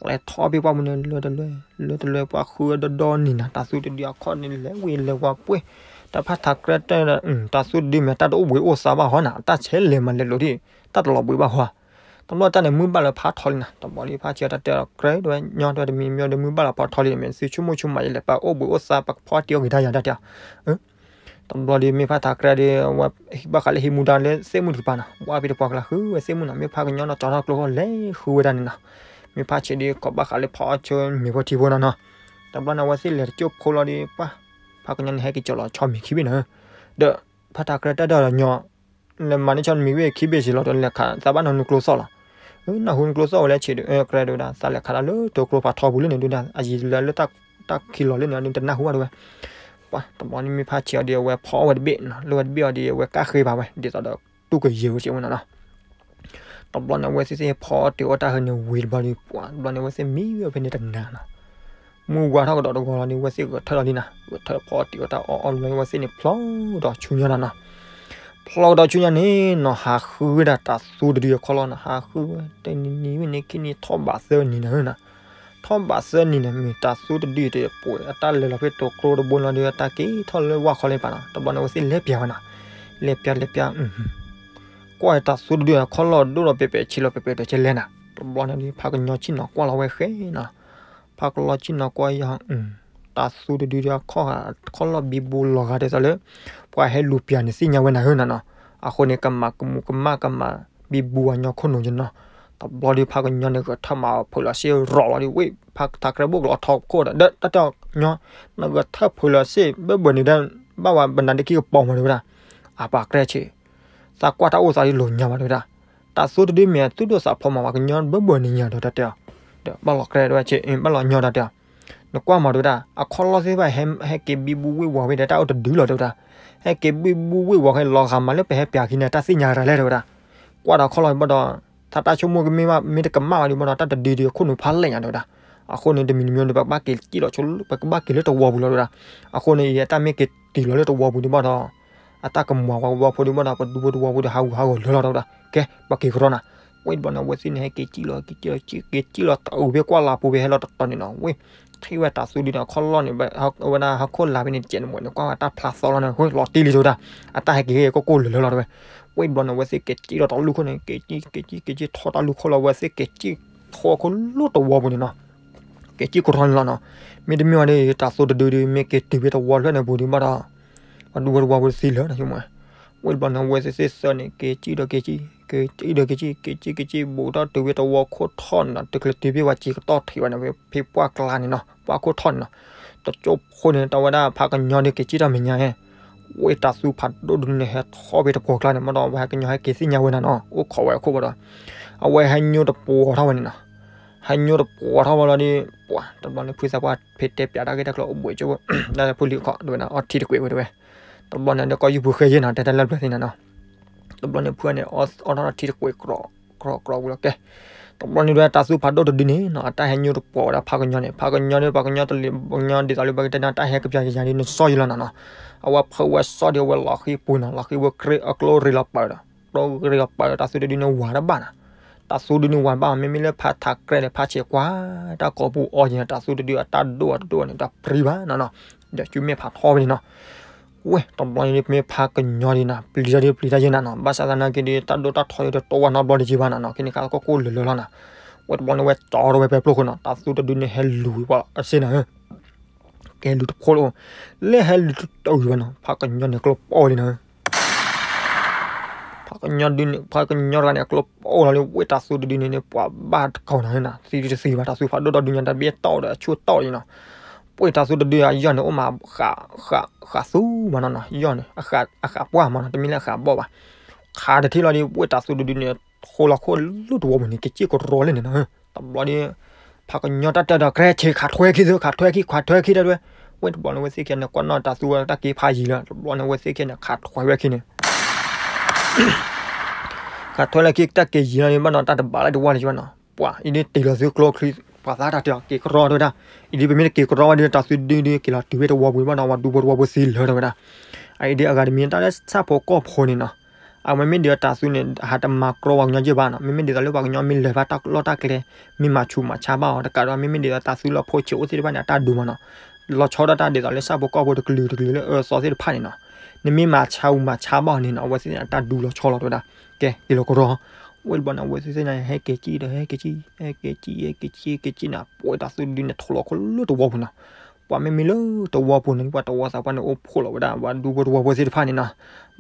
လဲၤထီၣ်ဖဲပှၢ်ပူၤန့ၣ် လၢတလၢ လၢတလၢပှၢ်ဃုဝဲဒီဒီနံၤနၤ တၢ်သူတဒုအခီၣ်န့ၣ် လဲၤဝံၤလဲၤဝီၤပှ့ၢ်, တၢ်ဖးထးကြဲတဲ တၢ်သူတဒုမ့ၢ်တၢ်တအိၣ်ဘှံးအိၣ်သါဘၣ်ဟီနၤ တၢ်ဆဲးလဲၤမၤလဲၤလိာ်ဒံး တၢ်တလီၤဘှံးဘၣ်ဟီ. တဘျီတၢ်န့ၣ်မုၢ်ဘၣ်လၢဖးထီလံနၤ တဘျီဒီးဖးဆံးတၢ်တဲဒီး ကြဲဒဝဲညီတဲတမံၤမံၤဒီး မုၢ်ဘၣ်လၢဖးထီလံ မ့ၢ်သုဆိကမိၣ်ဆိကမးယလဲၣ် ပအိၣ်ဘှံးအိၣ်သါ ပကဖီအီၣ်တ့ၢ်အီၣ်က့ၤတၢ်ယၤတၢ်တဲ တဘျီဒီးမ့ၢ်ဖးထးကြဲဒီး အဝဲဟံးဘၣ်ဃးလၢဟံးမူဒါလၢသ့ၣ်မုၣ်တကပၤနီၤ ဘၣ်ဖဲတပှၢ်ကျါဃုဝဲသ့ၣ်မုၣ်နီၤ မ့ၢ်ဖးကညီနီၤ ကၠီထီၣ်ကျိခီၣ်လဲၤဃုဝဲဒၣ်န့ၣ်နီၤ. မ့ၢ်ဖးဆံးဒီး ကိးဘၣ်ဃးလၢဖီအီၣ်ဆၢမ့ၤဖိထံဖိနီၤနီၤ. တဘျီန့ၣ် အဝဲသ့ၣ်လဲၤတကၠိၢ်ဖိလီၤဒီး ပှၤ ဖးကညီန့ၣ် ဟဲက့ၤကၠီလီၤဆီမံၤခံဘ့ၣ်နီၤ. ဒီးဖးထးကြဲတဲဒီးညီ လဲၤမၤန့ၢ်ဆီမံၤဝဲခံဘ့ၣ်စ့ၢ်လီၤ ဒီးလဲၤခးသးဘၣ်နီၤနုာ်ကျိသီၣ်လီၤ. နၢ်ဟူနု်ကျိသီၣ်ဝဲလၢဆံးဒီး ကြဲဒဝဲဒၣ် သးလဲၤခးတၢ်လၢတိၤကျိဖးထီပူၤလၢန့ၣ်ဒုဒၣ် အယံၤလၢလၢတၢ်ခံးလီၤလၢန့ၣ် တနၢ်ဟူဘၣ်ဒဝဲ ပှၤ တဘျီန့ၣ်မ့ၢ်ဖးဆံးအီၤဒီး အဝဲဖီအီၣ်ဝဲတဘ့ၣ်နီၤ လၢဝဲတဘ့ၣ်အီၤဒီး အဝဲကၣ်ဃ့ဘၣ်ဝဲ ဒ်သိးဒီးတူၢ်ကယဲၢ်ဝဲစ့ၢ်ဝဲနီၤနီၤ. တဘျီန့ၣ် အဝဲသ့ၣ်သ့ၣ်ဖီအီၣ်တ့ၢ်အီၣ်တၢ်ဟဲန့ၣ်ဝံၤတဘျီဒီး ပှၤ တဘျီန့ၣ် အဝဲသ့ၣ်မံဝဲဖဲန့ၣ်တနၤနီၤ. မုၢ်ဝါထီၣ်ကဒီးတဂီၤလီၤဒီး အဝဲသ့ၣ်ဂဲၤထၢၣ်လီၤလံနၤ ဂဲၤထၢၣ်ဖီအီၣ်တ့ၢ်အီၣ်တၢ်အီၣ်အီၣ်လီၤ အဝဲသ့ၣ်န့ၣ် ဖျီကဒီးဆူညါနီၤနီၤ. ဖျီကဒီးဆူညါန့ၣ်နီၤ ဟးဃုဝဲဒၣ်တၢ်သူတဒုအခီၣ်လီၢ်နီၤ ဟးဃုဝဲ တနံၤနံၤဝဲန့ၣ် ခံနံၤထီၣ်ဘးသၢနံၤန့ၣ်နီၤ ထီၣ်ဘးသၢနံၤန့ၣ် မ့ၢ်တၢ်သူတဒုတပှဲၤ အတၢ်လဲၤလီၤဖဲတိၤကျိတဘိလီၤဒီး အတၢ်က့ၤထီၣ်လၢဝၣ်ခီလၢပၤနီၤ တဘျီန့ၣ် အဝဲသ့ၣ်လဲၤပျးဝဲနီၤ လဲၤပျးလဲၤပျး ကွၢ်တၢ်သူတဒုအခီၣ်လီၢ်ဒိၣ်ဒီးပဲာ်ပဲာ်ဆံးလီၤ ပဲာ်ပဲာ်ဒီးကဲလဲၣ်နၤ တဘျီန့ၣ်ဒီး ဖးကညီဆ့ၣ်နီၤကွၢ်လီၤဝဲဃဲနီၤ ဖးကညီဆ့ၣ်နီၤကွၢ်ယၤ တၢ်သူတဒုဒီး ခီၣ်လီၢ်ဘံဘူလီၤဂာ်ဒ်သိးလၢ ပှၤဟဲလူၤပျးန့ၣ်သ့ၣ်ညါဝဲနၤဧၢနီၤနီၤ အဃိန့ၣ် ကမၤကမူးကမၣ်ကမၤဘံဘူအညီခိၣ်နူာ်ယနီၤ တဘျီဒီး ဖးကညီန့ၣ် ဂဲၤထၢၣ်မၤဖုးလီၤစ့ၢ်ရီၤလီၤဒီး ဝဲၢ် ဖးထးကြဲဘိၣ်ကလီၤထီခိၣ်ဒီး ဒီးတၢ်တဲညီ နဂဲၤထၢၣ်ဖုးလီၤစ့ၢ် ဘၢဘၢန့ၣ်ဒီး ဘၣ်ဝဲဘနၤဒ့ခံကပီၤမးတဲဝဲဒၣ် အပှၤကြဲဆ့ သးကွၢ်တၢ်အိၣ်သးဒ်လိာ်ညါဘၣ်တဲဝဲဒၣ် တၢ်သူတဒုမ့ၢ်အသုဒိၣ်သးဖီမး ပှၤကညီဘၢဘၢန့ၣ်ညါဒီးတၢ်တဲအီၤ ဒီးဘၣ်လီၤကြဲတဲဝဲဆ့ ဘၣ်လီၤညီတၢ်တဲအီၤ နကွၢ်မးတဲဝဲဒၣ် အခီၣ်လီၢ်သ့ၣ်တဖၣ် ဟဲက့ၤဘံဘူဝ့ၢ်ဝီၤဝဲဒီး တၢ်အိၣ်တဒုလီၤတဲဝဲဒၣ် ဟဲက့ၤဘံဘူဝ့ၢ်ဝီၤခဲလီၤဂာ်မးလၢပဟဲပျးခံန့ၣ် တၢ်သ့ၣ်ညါရၤလဲၣ်တဲဝဲဒၣ် ကွၢ်ဒီးခီၣ်လီၢ်ဘၣ်ဒီး သးတၢ်ဆိကမိၣ်ကမ့ၢ်ဘၣ် မ့ၢ်တကမၣ်ဘၣ်ဒံးဘၣ်ဒီး တၢ်တဒုဒံးအခိၣ်နူာ်ဖးလဲၣ်ညါတဲဝဲဒၣ် အဃိန့ၣ် တမံၤတမံၤဒီး ပကဘၣ်က့ၤစံၣ်လီၤဆိ ပကဘၣ်က့ၤလၢတဝီပူၤလီၤတဲဝဲဒၣ် အဃိန့ၣ် ယတၢ်မ့ၢ်က့ၤတုၤလီၤလၢတဝီပူၤဒံးဘၣ်ဒီး အတၢ်ကမၤဝဲဝီဖိဒံးဘၣ်ဒီး ပဒူဖိတဝီပူၤဒီး ဟးဂူာ်ဟးဂီၤလၢလီၤတဲဝဲဒၣ် ကဲ ပက့ၤကရီနၤ ဝဲတဘျီန့ၣ် အဝဲသ့ၣ်န့ၣ် ဟဲက့ၤစံၣ်လီၤ က့ၤစံၣ်လီၤ က့ၤစံၣ်လီၤတအုးဖဲကွၢ်လၢ်ပူၤဖဲဟဲလီၤတတီၤန့ၣ်နီၤ ဝဲ ထံၣ်ဝဲတၢ်သူဒုန့ၣ် အခီၣ်လီၢ်န့ၣ် အဝဲဒၣ်ဟီၣ်ခိၣ်လာ်ဖဲန့ၣ် တစဲးန့ၣ်မ့ၢ်န့ၣ် ကွၢ်ဝဲတၢ်ဖျါသီလီၤန့ၣ် ဝဲလီၤတံၢ်လံတဲဝဲဒၣ် အတၢ်ဟဲက့ၤဟဲက့ၤကိၢ်ကိၢ်လၢာ်လၢာ်လီၤတဲဝဲ ဝဲတဘျီန့ၣ် အဝဲသ့ၣ်က့ၤစံၣ်လီၤတၢ်လူၢ်ခိၣ်န့ၣ် က့ၤစံၣ် က့ၤစံၣ် က့ၤစံၣ်ထီၣ်တၢ်လူၢ်ခိၣ်လီၤ အဝဲသ့ၣ်က့ၤစံၣ်ထီၣ်ခိၣ်လၢတဝီပူၤန့ၣ်နီၤ က့ၤစံၣ်ကရီန့ၣ်လီၤနီၤ မ့တမ့ၢ်ဝဲဒီး တၢ်သူတဒုဒီး မ့ၢ်က့ၤတုၤဖဲတဝီဖျၢၣ်န့ၣ်ပူၤဒံးဘၣ်ဒီး ပဒူဖိတဝီပူၤသံလၢာ်နီၤ ဆိကမိၣ် ဝဲတဘျီန့ၣ် အဝဲသ့ၣ်သ့ၣ်သၢန့ၣ် က့ၤစံၣ်ဒီးက့ၤစံၣ် က့ၤစံၣ်ဒီးက့ၤစံၣ် က့ၤစံၣ်က့ၤစံၣ် ဘူးထီၣ်တုၤဖဲတဝီခိၣ်ထီၣ်န့ၣ်နီၤ တချုးတုၤဖဲပှၤစံးကတီၢ်ထံးဝဲန့ၣ် ဖဲပှၢ်ကျါန့ၣ်နီၤ ပှၢ်ခိၣ်ထီၣ်န့ၣ်နီၤ တကၠိဖိန့ၣ် တၢ်ဝဲဒၣ်ဖးကညီဒီးက့ၤစံၣ်တၢ်မဲာ်ညါဟဲ ဝဲတၢ်သူဖးဒိၣ်ဒုန့ၣ် ဟဲထီၣ်ဖဲတပှီၤကျါန့ၣ် ဘၣ်ဒီး အဝဲဟဲကညီဟဲက့ၤသ့ၣ်ညါဝဲနၤနီၤ အိၣ်ခိးဝဲအခိၣ်ဘၣ်ဒီး အဝဲဟဲညိတပှီၤထီၣ်ဝဲန့ၣ်နီၤ ဟဲညိတပှီၤထီၣ်ဝဲလီၤဒီး ပှၤ တဘျီန့ၣ် ဖုသးပှၢ်ဖဲတဲပၠးတၢ်ဂ့ၢ်တၢ်ကျိၤအိၣ်ဘှံးကၠိ တၢ်ဖုလံၤခီၣ်တဲဝဲန့ၣ် အီထံတကွဲးဝဲတဲဝဲ တဘျီန့ၣ်ဒီး ကီၢ်ယူၢ်ပူၤဃဲယဲၢ်နီၤ တဲတၢ်လၢပျၢၤသ့ၣ်နၤနီၤ တဘျီန့ၣ် ဖုန့ၣ် အီထီၣ်ထံတကွဲး ကြီကြီဝံၤလီၤကဲ တဘျီန့ၣ်ဒီး တၢ်သူဖးဒိၣ်တဒုန့ၣ်နီၤ အတၢ်ဟဲညိတပှီၤဝဲဒၣ်ဖးကညီန့ၣ် ဖးကညီဒီး ပှၤကညီတလံၤ ပှၤကညီဒ်သိးလၢပကတဲန့ၣ် တၢ်ဟဲကပျးကယၤဒီး နစီယလီၤနၤနီၤ အဝဲဖုဝဲစီဒီး အဝဲလီၤဃံပူၤနီၤ လီၤဃံဝဲအကျိရ့လီၤပာ်ဒီး ကျိရ့လီၤပာ်ဒီး တၢ်သူတဒုန့ၣ်ဝၤတဘၣ်နီၤ တၢ်သူဒုန့ၣ်ဝၤဘၣ် မ့မ့ၢ်လၢဖးထးကြဲန့ၣ် ဖးဆဲးကွၢ် တၢ်ကိးပူၤအီၤက့ၤနီၤ တၢ်သူတဒုအတၢ်ဒိၣ်အတဒိၣ်န့ၣ် တၢ်ပြံဘၣ်နီၤနီၤ ဒီးစုမ့ၢ်ဖးထီဝဲန့ၣ်နီၤ ဝဲ တဘျီန့ၣ် မ့ၢ်ဖးကညီဒ်နီၤ ပျံၤတၢ်ဒုးပျံၤတၢ်ယဲၢ်နၤနီၤ ဘၣ်ဆၣ်သနာ်က့ဒီး တၢ်ဒိၣ်တၢ်ထီယဲၢ်တတိၢ်ဝဲနီတဘျီတယံာ်ဘၣ်နၤနီၤ ကဲန့ၣ်ခါကိၢ်ကိၢ်လၢာ်လၢာ်လီၤနီၤ ဝဲတဘျီန့ၣ် ဝဲတီထီၣ်ဝဲပဲာ်ဖျိခိၣ်နီၤ တၢ်သူတဒုန့ၣ် ဟဲလူၤဝဲပှၤအစ့နၤဧၢ ကဲလူၤတဖိလီၤ လၢဟဲလူၤတတုၤဘၣ်နီၤ ဖးကညီန့ၣ်ကျိပီၣ်လံနၤဧၢ ဖးကညီဒုန့ၣ် ဖးကညီတဂၤန့ၣ် အကျိပီၣ်လီၤလၢ ဝဲတၢ်သူတဒုန့ၣ်န့ၣ် ပှၤဘၣ်တကိးနၤဧၢနၤ သံတသံဘၣ် တၢ်သူဖးဒိၣ်တဒုညါ တၢ်ဘ့ၣ်တီၣ်ဒီးအဆူၣ်တီၣ်လံနီၤ ပှဲၤတၢ်သူတဒုအယီၢ်န့ၣ် အိၣ်မး ဃးသူမးနီၤနီၤ ယီၢ်န့ၣ် အဃးပှၢ်မးနီၤ တမ့ၢ်လၢအဃးဘီၣ်ဘၣ် ခးတထံၣ်လီၤဒီး ပှဲၤတၢ်သူတဒုန့ၣ် ဃိလီၤခိၣ်လၢတဝီပူၤန့ၣ် ကစ့ၢ်ကရီလၢန့ၣ်နီၤ တဘျီဒီး ဖးကညီတၢ်တဲဒီး ကြဲဆ့ခးထွဲခံသ့ ခးထွဲခံ ခးထွဲခံတၢ်တွဲ ဝဲတဘျီန့ၣ် ဝဲသ့ၣ်ခံန့ၣ် ကွၢ်နီၣ်တၢ်သူဝဲတၢ်က့ၤဖးယံၤလီၤ တဘျီန့ၣ် ဝဲသ့ၣ်ခံန့ၣ် ခးထွဲဝဲခံန့ၣ် ခးထွဲလၢခံတၢ်က့ၤယံၤလီၤန့ၣ် ဘၣ်ဒီးတၢ်တဘၣ်လၢတဝီလၢၤဘၣ်နီၤ ပှၤ အံၤဒ်တ့ၢ်လီၤသုကျိချံ ပှၤသးတၢ်တဲအီၤ က့ၤကရီတဲဝဲဒၣ် အံၤဒ်ပမ့ၢ်တက့ၤကရီဝဲဒီး တၢ်သူဒုဒုက့ၤလီၤတုၤဝဲတဝီပူၤဘၣ်ဒီး ပှၤဒူဖိတဝီပူၤသံလၢာ်တဲဝဲဒၣ် အံၤဒ်အဂၤတမံၤ တၢ်လၢဆၣ်ဖိကီၢ်ဖိန့ၣ်နီၤ အဝဲမ့ၢ်ဒ်သိးတၢ်သူန့ၣ် ဟးတမၤကြီပှၤကညီယဲၢ်ဘၣ်နီၤ, မ့မ့ၢ်ဒ်သိးလၢပှၤကညီမ့ၢ်လဲၤဖဲတၢ်လီၢ်တၢ်ကျဲ မ့ၢ်မၤဆူးမၤဆါဘၣ်အီၤတကးဒီး မ့မ့ၢ်ဒ်သိးတၢ်သူလၢအဖိဆံးအိၣ်သ့ၣ်တဖၣ်န့ၣ် အတၢ်ဒူမးနီၤ, လီၤဆီဒၣ်တၢ်ဒ်သိးလၢဆၣ်ဖိကီၢ်ဖိတကလုာ်တကလုာ်လၢအၢသီသ့ၣ်တဖၣ်န့ၣ်နီၤ, နမ့ၢ်မၤဆါအူမၤဆါဘၣ်အီၤန့ၣ်နီၤ အဝဲသ့ၣ်န့ၣ် အတၢ်ဒူလီၤဆီလီၤတဲဝဲဒၣ်, ကဲက့ၤလီၤကရီ ဝဲတဘျီန့ၣ် အဝဲသ့ၣ်သ့ၣ်ညါ ဟဲက့ၤကံၣ်ဒီး ဟဲက့ၤကံၣ် ဟဲက့ၤကံၣ် ဟဲက့ၤကံၣ် ဟဲက့ၤကံၣ်န့ၣ် ပှဲၤတၢ်သူတဒုန့ၣ် ထီၣ်လီၤခိၣ်လၢတဝီပူၤနီၤ, ပှၤမ့မ့ၢ်လၢတဝီပူၤန့ၣ် ပှၤတဝီသးပှၢ်န့ၣ် အိၣ်ဖှိၣ်လီၤဝဲဒၣ် ပှၤဒူဖိတဝီဖိသ့ၣ်တဖၣ်န့ၣ်နီၤ,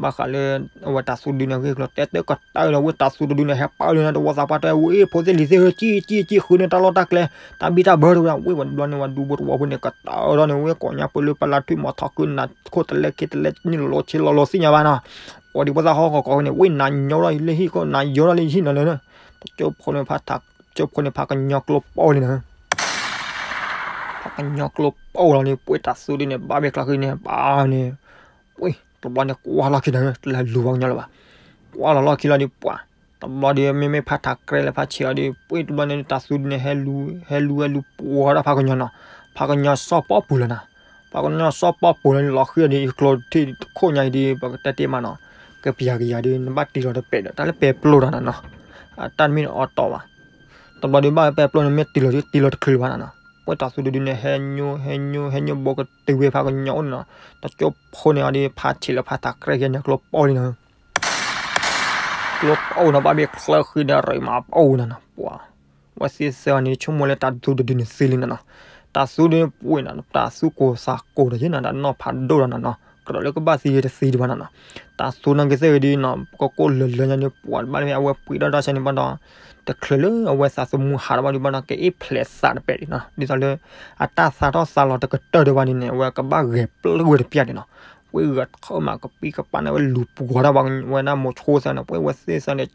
ဘၣ်ဃးလၢ အဝဲတၢ်သူတဒုန့ၣ် ဂ့ၢ်ကျိၤတဲတၢ်ကတၢၢ်ဒီး ဝဲတၢ်သူတဒုန့ၣ် ဟဲပာ်လၢန့ၣ် တဝီသးပှၢ်တဲဝဲ ဖိသ့ၣ်လံၤသ့ၣ်ဧၢ ကံၣ်ကံၣ်ကံၣ်ဃုန့ၢ်တၢ်လီၢ်တၢ်ကျဲ တၢ်ဘံၣ်တၢ်ဘၢတဲဝဲဒၣ်, ဝဲပှၤတဘျီန့ၣ် ပှၤဒူဖိတဝီဖိန့ၣ် ကတၢၢ်ဒီးန့ၣ် ဝဲကိးညါပၢၢ်လၢပလါထွံၣ်မီၤထီၣ်ကုနၤခိၣ်တလဲက့တလဲနံၣ်လီၤဆ့လီၤလီၤသ့ၣ်ညါဘၣ်နီၤ, ပှၤဒံးပှၤသၣ်ဟီၣ်ကီးကီးန့ၣ် ဝဲနၤညီထီၣ်လၢဟံၣ်ခိၣ် နၤညီထီၣ်လၢဟံၣ်နီၤန့ၣ်, တကၠိဖိန့ၣ် တကၠိဖိန့ၣ် ဖးကညီကျိပီၣ်လံနီၤ, ဖးကညီကျိပီၣ်လီၤန့ၣ် ပှဲၤတၢ်သူဒုန့ၣ် ဘၣ်ဘ့ၣ်ကျါဃုန့ၣ် ဘၣ်န့ၣ်, ပှဲၤတဘျီန့ၣ် ကွၢ်လီၢ်ခံနီၤ တလဲၤလူၤပှၤကညီလၢၤဘၣ်, ကွၢ်လီၤလီၢ်ခံလီၤဒီးပှၤ, တဘျီဒီး မ့မ့ၢ်ဖးထးကြဲလၢဖးဆံးအီၤဒီး ပှဲၤတဘျီန့ၣ် တၢ်သူဒုန့ၣ် ဟဲလူၤ ဟဲလူၤဟဲလူၤပှီၤတၢ်ဖးကညီနီၤ, ဖးကညီစီၣ်ပီၣ်ပူၤလီၤနီၤ, ဖးကညီစီၣ်ပီၣ်ပူၤလီၤန့ၣ် လီၤဃံအီၤဒီး ယကျိၤထံၣ်တခိၣ်ညါအံၤဒီး ပကတဲတ့ၢ်မးနီၤ, ကပျၤကယၤဒီး နဘၣ်တ့ၢ်လီၤတပဲာ်ဒီး တၢ်လၢပဲာ်ပျိတၢ်နီၤနီၤ, တၢ်တမ့ၢ်အီတီဘၣ်, တဘျီဒီးဘၣ်ပဲာ်ပျိန့ၣ် မ့ၢ်တ့ၢ်လီၤဒီး တ့ၢ်လီၤတချုးလၢၤဘၣ်နီၤနီၤ, ပှဲၤတၢ်သူဒုဒုန့ၣ် ဟဲညိ ဟဲညိ ဟဲညိဘိကတုၤဝဲဖးကညီအိၣ်န့ၣ်နီၤ, တကၠိဖိန့ၣ်အီၤဒီး ဖးဆံးလၢဖးထးကြဲက့ၤန့ၣ် ကျိပီၣ်လံနီၤ ကျိပီၣ်နီၤ ဘၣ်ဘ့ၣ်ချၢဃံဒီး ရ့မးပီၣ်နီၤနီၤ ပှၤ, ဝဲသ့ၣ်သၢဂၤန့ၣ် ဆိကမိၣ်လၢတၢ်သူတဒုန့ၣ်သ့လံနီၤနီၤ, တၢ်သူဒုန့ၣ်ပှ့ၤနီၤ တၢ်သူကိၢ်သးကိၢ်ဒီးယဲနီၤ တၢ်နီၢ်ဖးဒိၣ်ဒီးနီၤနီၤ ကဒီးလၢကဘၣ်သံတသံဒံးဘၣ်နီၤနီၤ, တၢ်သူနီၢ်က့ၤသ့ၣ်ဂ့ၤဒ်နီၤ ကကိၢ်လၢာ်လၢာ်ညါန့ၣ် ပှၤတဘၣ်လၢအဝဲပှ့ၤဒီးတၢ်ဆါန့ၣ်ဘၣ်ဒီး တချုးလၢအဝဲသးသမူဟးထီၣ်ဘၣ်ဒံးဘၣ်ဒီး ကအ့ၣ်ဖျဲးသးတပဲာ်ဒံးနီၤ, ဒ်သိးလၢ အတၢ်သးထီၣ်သးလီၤတကတၢၢ်ဒံးဘၣ်ဒ်န့ၣ် အဝဲကဘၣ်ဂဲၤပျုၢ်ဝဲတပျၢ်ဒံးနီၤ, ပှ့ၤဂၤထၢၣ်မးကပံကပၢ်န့ၣ် အဝဲလူၤပှီၤထီၣ်ဝဲဒၣ်မိၤဆိသၢန့ၣ် ပှ့ၤဝဲသ့ၣ်သၢန့ၣ်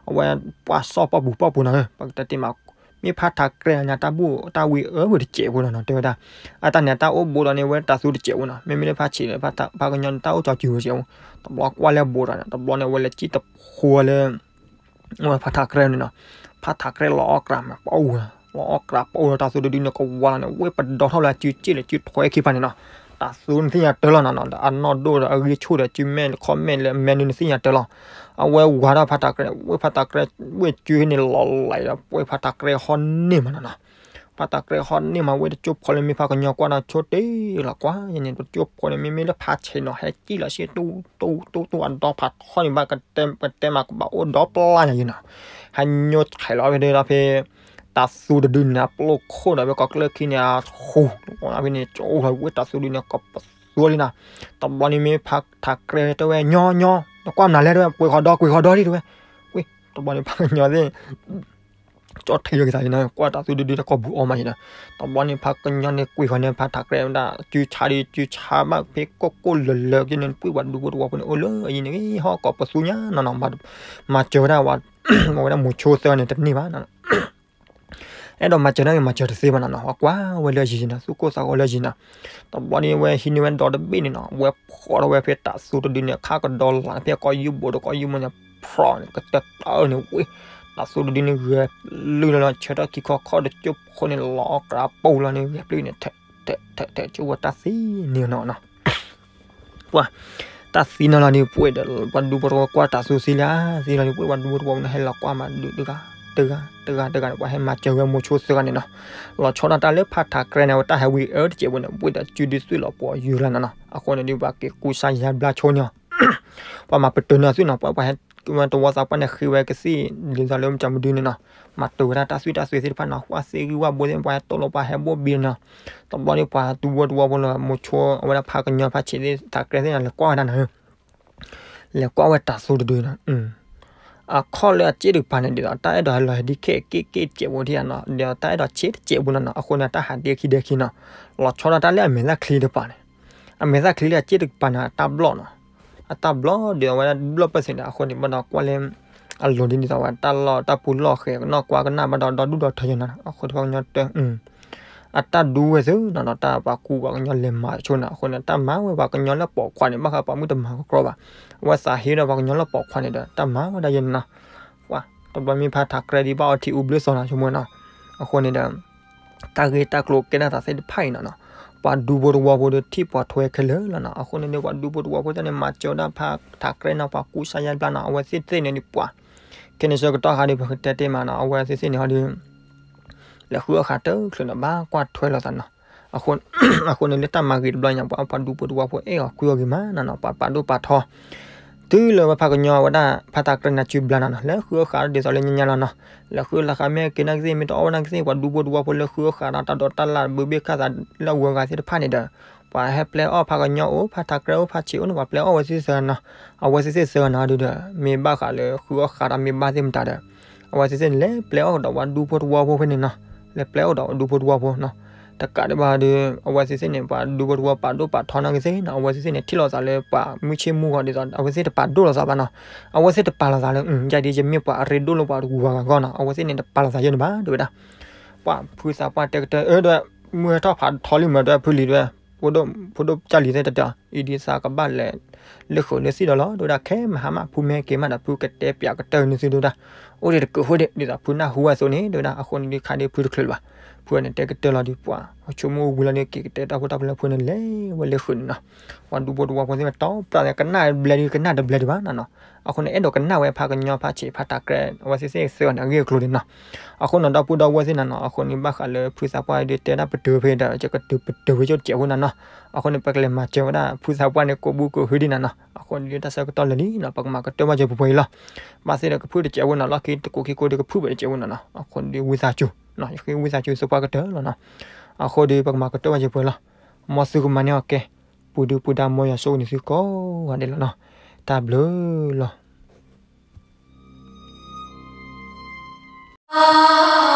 အဝဲပှၤစီၣ်ပီၣ်ပူၤပီၣ်ပူၤနီၤ ပကတဲတ့ၢ်မး မ့ၢ်ဖးထးကြဲညါတၢ်ဘူၣ်တၢ်ဝံၤအၢဝဲတစဲးဖိနီၤနီၤ တဲဝဲဒၣ်, အတၢ်န့ၣ် အတၢ်အိၣ်ဘူးဒီးန့ၣ် ဝဲတၢ်သူတစဲးဖိနီၤ မ့မ့ၢ်လၢဖးဆံးလၢဖးကညီန့ၣ် တၢ်အိၣ်ကၠီၤစူၤဝဲစဲးဖိ, တဘျီကွၢ်လၢဘူးဒီးန့ၣ် တဘျီန့ၣ် အဝဲလဲၤစံၣ်တဖိလၢ အဝဲဖးထးကြဲန့ၣ်နီၤ, ဖးထးကြဲလီၤအီၣ်ကြးမးပှၤအိၣ်ဝဲ, လီၤအီၣ်ကြးပှၤအိၣ်ဒီးတၢ်သူတဒုန့ၣ် ကဝါလီၤန့ၣ် ဝ့ၢ်ပဒီထီၣ်လၢအစုစ့ၣ်လၢစုထွဲခံဖးန့ၣ်နီၤ, တၢ်သူန့ၣ်သ့ၣ်ညါတၢ်လီၤနီၤနီၤ ဒီးအနီၢ်ဒိၣ်ဒီးအဂံၢ်ဆူၣ်ဒီးစုမဲာ်လၢခီၣ်မဲာ်လၢအမဲာ်န့ၣ် နသ့ၣ်ညါတၢ်လီၤ, အဝဲဝါထီၣ်ဖးထးကြဲ ဝ့ၢ်ဖးထးကြဲ ဝ့ၢ်စုန့ၣ်လီၤလံဒီး ဝ့ၢ်ဖးထးကြဲဟီၣ်န့ၢ်မးနီၤနီၤ ဖးထးကြဲဟီၣ်န့ၢ်မး ဝ့ၢ်တကၠိဖိလၢမ့ၢ်ဖးကညီကွၢ်ဒီး ဆိတ့ၢ်လီၤကွၢ်ယဲန့ၣ် ပကၠိဖိန့ၣ် မ့မ့ၢ်လၢဖးဆံးနီၤ ဟဲစံၣ်လီၤစ့ၢ် တူၢ်တူၢ်တူၢ်တူၢ် အဒီဖးထီန့ၣ်ဘၣ် ကတဲမးကဘၣ်အိၣ်ဒီပျၢ်ညါယဲနီၤ, ဟဲညိဆဲးလီၤဖဲဒီးဖဲ တၢ်သူတဒုန့ၣ် အပျိၢ်ခိၣ်ဒီးဖဲကီၢ်ကျၢၢ်ခံန့ၣ် အဃူ ဖဲန့ၣ် ကၠိဖဲဝ့ၢ်တၢ်သူဒုန့ၣ် ကပသူလံနီၤ, တဘျီန့ၣ်မ့ၢ်ဖးထးကြဲတဲဝဲ ညီညီ နကွၢ်မနုၤလဲၣ်တဲဝဲ ကွံာ်ဃီဒီ ကွံာ်ဃီဒီဒံးတဲဝဲ, ဝ့ၢ် တဘျီန့ၣ်ဖးကညီသ့ၣ် ကၠီထံးလီၤက့ၤသးန့ၣ် ကွၢ်တၢ်သူဒုဒုတၢ်ကီၢ်ဘူးအီၣ်မးယဲနီၤ, တဘျီန့ၣ်ဖးကညီန့ၣ် ကွံာ်ဃီန့ၣ် ဖးထးကြဲဝဲဒၣ် စုဆါဒီးစုဆါဘၣ်ဖဲကိၢ်ကိၢ်လၢာ်လၢာ်က့န့ၣ် ပှ့ၤပှၤဒူဖိတဝီဖိန့ၣ် အိၣ်လၢအယံၤန့ၣ် ဟီၣ်ကီးပသူညါနီၤနီၤ မၤစၢၤဝဲဒၣ် ဝဲဒၣ်မိၤဆိသၢန့ၣ်တန့ၢ်ဘၣ်နီၤ အဲၣ်ဒိးမၤစၢၤန့ၣ် မၤစၢၤတသ့ဘၣ်နီၤနီၤ ကွၢ်ဝဲလၢယံၤနီၤ သူၣ်ကိၢ်သးဂီၤလၢယံၤနီၤ, တဘျီန့ၣ်ဝဲဟံးန့ၢ်ဝဲဒီတဘ့ၣ်န့ၣ်နီၤ ဝဲဖီၣ်ထီၣ်ဝဲဖဲတၢ်သူတဒုန့ၣ် ခါကဒီလၢဖဲကီၢ်ယူဘိးဒီးကီၢ်ယူမးန့ၣ် ဖျီၣ်န့ၣ် ကတၢၢ်တၢၢ်န့ၣ်ဝဲ တၢ်သူတဒုန့ၣ် ဂဲၤပျုၢ်လီၤလီၤ ဆၢထၢၣ်ခံခီခီဒီးကၠိဖိန့ၣ် လီၤအီၣ်ကြးပူၤလီၤန့ၣ် ဂဲၤပျုၢ်န့ၣ် ထဲးထဲးထဲး ကၠိဝဲတၢ်သံန့ၣ်နီၤနီၤ ပှၤ တၢ်သံနီၤလီၤန့ၣ် ပှ့ၤဒီး ပှၤဒူဖိတဝီကွၢ်တၢ်သူသံလံ သံလီၤန့ၣ် ပှ့ၤပှၤဒူဖိတဝီန့ၣ် ဟဲလီၤကွၢ်မးဒုးတဂၤ တဂၤ တဂၤ တဂၤန့ၣ် ပှၤဟဲမၤစၢၤဝဲမိၤဆိသၢဂၤန့ၣ်နီၤ, လီၤဆီဒၣ်တၢ်လၢဖးထးကြဲန့ၣ် ဝဲတၢ်ဟဲဝံၤအၢတစဲးဖိန့ၣ် ပှ့ၤဒီးစုဒုးသွံၣ်လီၤပှီၤယုၢ်လၢနီၤနီၤ အဃိန့ၣ်ဒီး ပှၤက့ၤကူစါယါဘျါဆိန့ၣ် ပှၤမၤပတုာ်န့ၢ်အသွံၣ်နီၤ ပှၤပှၤဟဲ ဝဲတဝီသးပှၢ်န့ၣ်ဃ့ဝဲကသံၣ် ဒ်သိးလၢမုၢ်ကမုၢ်ဒုန့ၣ်နီၤ, မၤတုာ်ဝဲဒၣ်တၢ်သွံၣ်တၢ်သွဲသ့ၣ်တဖၣ်နီၤ ကွၢ်သ့ၣ်ဂံၢ်ဝၣ်ဘိသ့ၣ် ပှၤဟဲတိၢ်လီၤပှၤဟဲဘိၣ်ဘံနီၤ, တဘျီန့ၣ်ပှၤဒူဖိတဝီဖိလၢမိၤဆိအဝဲဒၣ်ဖးကညီဖးဆံးသ့ၣ် ထးကြဲသ့ၣ်နီၤ လဲၤကွၢ်ဝဲဒၣ်နီၤ လဲၤကွၢ်ဝဲတၢ်သူတဒုနီၤ, အခီၣ်လၢအစ့တကပၤန့ၣ် ဒ်သိးတၢ်အဲၣ်ဒိးဟဲလီၤဟဲဒ်ခဲက့ၣ်က့ၣ် တစဲးဖိထံၣ်နီၤ ဒ်သိးတၢ်အဲၣ်ဒိးဆ့တစဲးဖိနီၤနီၤ အဃိန့ၣ် တၢ်ဟးဒ့ခံဒ့ခံနီၤ, လီၤဆီဒၣ်တၢ်လၢအမဲာ်သၣ်ချံတကပၤန့ၣ်, အမဲာ်သၣ်ချံလၢအစ့တကပၤန့ၣ် အတၢ်ဘျီၣ်နီၤ, အတၢ်ဘျီၣ်ပၢၢ်စ့ၣ်န့ၣ် အဃိန့ၣ် ဘၣ်ဒီးကွၢ်လၢ အလိၤဒ်န့ၣ်သိးဝဲ တၢ်လီၢ်တၢ်ပူၤလီၢ်ဃဲၤကနီၣ်ကွၢ်ကနၣ်ဘၣ်ဒီး ဒီဒူၣ်ဒီထၢယဲနီၤ အဃိန့ၣ် ပှၤကညီတၢ် အတၢ်ဒူဝဲသုနီၤနီၤ တၢ်ပှၤကူပှၤကညီလဲၤမၤဆိန့ၣ် အဃိန့ၣ် တၢ်မၤဝဲပှၤကညီလၢပိာ်ခွါန့ၣ် ဘၣ်ဃးပှၤမုၣ်တမၤကကြီဘၣ်, အဝဲသးဟ့ဒီးပှၤကညီလၢပိာ်ခွါန့ၣ်ဒီး တၢ်မၤဝဲဒၣ်ယဲနီၤ, ပှၤ တဘျီမ့ၢ်ဖးထးကြဲဒ်ဘၣ်အီထံအူဘျၢသီနီၤ ဆိကမိၣ်နီၤ, အဃိန့ၣ်ဒီး တၢ်ဂ့ၢ်တၢ်ကျိၤကဲထီၣ်သးသ့ၣ်တဖၣ်အံၤနီၤနီၤ, ပှၤဒူဖိတဝီဖိဒီးထံၣ်ပှၤထွဲခဲလၢာ်လီၤနီၤ. အဃိန့ၣ်ဒီး ပှၤဒူဖိတဝီဖိသ့ၣ်န့ၣ် မၤစၢၤဝဲဒၣ်ဖါထးကြဲနီၤ, ပှၤကူစါယါဘျါနီၤ, အဝဲသ့ၣ်သ့ၣ်န့ၣ်ဒုးပှၤ ခဲန့ၣ်ဆၢကတီၢ်ဟါဒီး ပကတဲတ့ၢ်မးနီၤ, အဝဲသ့ၣ်သ့ၣ်န့ၣ်ဟီဒီး လဲၤဃုအီၣ်ဃာ်တချုးနီၤ, ဘၣ်ကွၢ်ထွဲလိာ်သးနီၤ. အဃိန့ၣ်လၢတၢ်မၤဂ့ၤတဘျီညါ ပှၤ ပှၤဒူဖိတဝီဖိအဲၣ်အီၤကွံအီၤဂ့ၤမးနီၤနီၤ, ပှၤပာ်ဒိၣ်ပာ်ထီ တုၤလၢဝဲဖါကညီဝဲဒၣ် ဖါထးကြဲန့ၣ်စုဘျါနီၤနီၤ, လဲၤဃုအီၣ်ဃာ်ဒ်သိးလၢညါညါလီၤနီၤ. လဲၤဃုလီၤဃာ်မ့ၢ်က့ၤနာ်ကသ့ၣ် မ့ၢ်တအီၣ်ဝဲနာ်ကသ့ၣ် ပှၤဒူဖိတဝီဖိလဲၤဃုအီၣ်ဃာ်ဒီး တၢ်ဒိးတၢ်လၣ်ဘုဘ့ၣ်ခၣ်သးလၢအဝဲဂၤသ့ၣ်တဖၣ်န့ၣ်ဒီး ပှၤဟဲပျဲအီၣ်ဖါကညီအိၣ်, ဖါထးကြဲအိၣ်, ဖါဆံးအိၣ်န့ၣ် ပှၤပျဲအီၣ်ဝဲသ့ၣ်သၢဂၤနီၤ. အဝဲသ့ၣ်သ့ၣ်သၢဂၤနီၤဒုးဒီး မ့ၢ်ဘၣ်ဃးလၢဃုအီၣ်ဃာ်ဒီးမ့ၢ်ဘၣ်သ့ၣ်မတၤဒီး အဝဲသ့ၣ်သ့ၣ်န့ၣ် လဲၤပျဲအီၣ်ကဒီးပှၤဒူဖိတဝီဖိဖဲန့ၣ်နီၤ. လဲၤပျဲအီၣ်ကဒီးပှၤဒူဖိတဝီဖိနီၤ. တကးဒံးဘၣ်ဒီး အဝဲသ့ၣ်သ့ၣ်န့ၣ် ပှၤဒူဖိတဝီပာ်ဒိၣ်ပာ်ထီနာ်ကသ့ၣ်နီၤ, အဝဲသ့ၣ်သ့ၣ်န့ၣ် ထံၣ်လိာ်သးလၢပှၤမုၢ်ဆ့ၣ်မုၢ်ဂီၤဒ်သိး အဝဲသ့ၣ်တပာ်ဒိၣ်လိာ်သးဘၣ်နီၤ. အဝဲသ့ၣ်တပာ်လိာ်သးလၢ ယၤဒ်ယမ့ၢ်ပှၤအရ့ဒိၣ်လၢပှၤတဂၤဂၤဂီၢ်နီၤ, အဝဲသ့ၣ်န့ၣ် တပာ်လိာ်သးယဲၢ်န့ၣ်ဘၣ် တဲဝဲဒၣ်. ပှၤဖုသးပှၢ်တဲကတၢၢ် အၢ တဲဝဲ မုၢ်ဟဲထီၣ်ဖးထီလံမး တဲဝဲ ဖုလံၤတဲဝဲ ဖိဒိၣ် ဖိဒိၣ်ကၢ်လံၤသ့ၣ်တတဲ အံၤဒ်သးကဘၣ်လဲၤ လၢဃုာ်လၢသံၣ်ဒီးလီၤ တဲဝဲဒၣ်. ခဲမဟါမး ဖုမ့ၢ်ဟဲက့ၤမးဒီး ဖုကတဲပၠးကတၢၢ်နသု တဲဝဲဒၣ်. အိၣ်ဒံးတကုးဃိဒံး ဒ်သိးဖုနၢ်ဟူဝဲအသိးန့ၣ် တဲဝဲဒၣ်. အဃိန့ၣ်ဒုးခါဒုးဖုတချုးလၢၤဘၣ်. ဖုန့ၣ်တဲကတၢၢ်လီၤဒုး ပှၤဆိကမိၣ်ဝံၤလီၤဒုး က့ၤကတဲတၢ်ဖိတၢ်ဖိလၢဖုန့ၣ် လဲၤဝဲလၢဃုာ်န့ၣ်နီၤ. ပှၤဒူဖိတဝီဖိသ့ၣ်မ့ၢ်တီပျၢ်သ့ၣ် ကနၣ်ဘျဲးဒုး ကနၣ်တဘျဲးဒံးဘၣ်နီၤနီၤ. အဃိန့ၣ် အဲၣ်ဒိးကနၣ်ဝဲဖါကညီဖါဆံးဖါထးကြဲ အဝဲသ့ၣ်သ့ၣ်သၢဂၤန့ၣ် အဂ့ၢ်အကျိၤန့ၣ်နီၤ. အဃိန့ၣ် ဒီပုၢ်ဒီဝဲၢ်သ့ၣ်နီၤနီၤ အဃိန့ၣ် ဘၣ်ဃးလၢဖုသးပှၢ်ဒုးတဲဒၣ်ပတုာ်ဖဲဒီး ယကတုာ်ပတုာ်ဝဲကၠိတစဲးဖိနီၤနီၤ. အဃိန့ၣ် ပကလဲၤမၤစၢၤဝဲဒၣ်ဖုသးပှၢ်န့ၣ် ကိးဘုကိးဟုဒံးနီၤနီၤ. အဃိန့ၣ်ဒုးတၢ်ဆၢကတီၢ်လၢာ်လံနီၤ ပကမၤကတၢၢ်ဘၣ်စၢၤပှဲၤပှဲၤအံၤလီၤ. ဘၣ်သ့ၣ်ဒီးကဖုၣ်တစဲးဖိနီၤ လီၢ်ခံတကိးခံကိးဒီး ကဖုၣ်ဝဲတစဲးဖိနီၤနီၤ. အဃိန့ၣ်ဒုးဝံသးစူၤ ယဃ့ဝံသးစူၤသပှၢ်ကတၢၢ်လီၤနီၤ. အဃိဒီးပကမၤကတၢၢ်ဘၣ်စၢၤပှဲၤလီၤ. မ်သုကမၤန့ၢ်အီၤကဲ ပူၤဒုပူၤဒါ မ်ယွၤဆိၣ်ဂ့ၤန့ၢ်သုကိးဂၤဒဲးလီၤနီၤ. တၢ်ဘျုးလီၤ.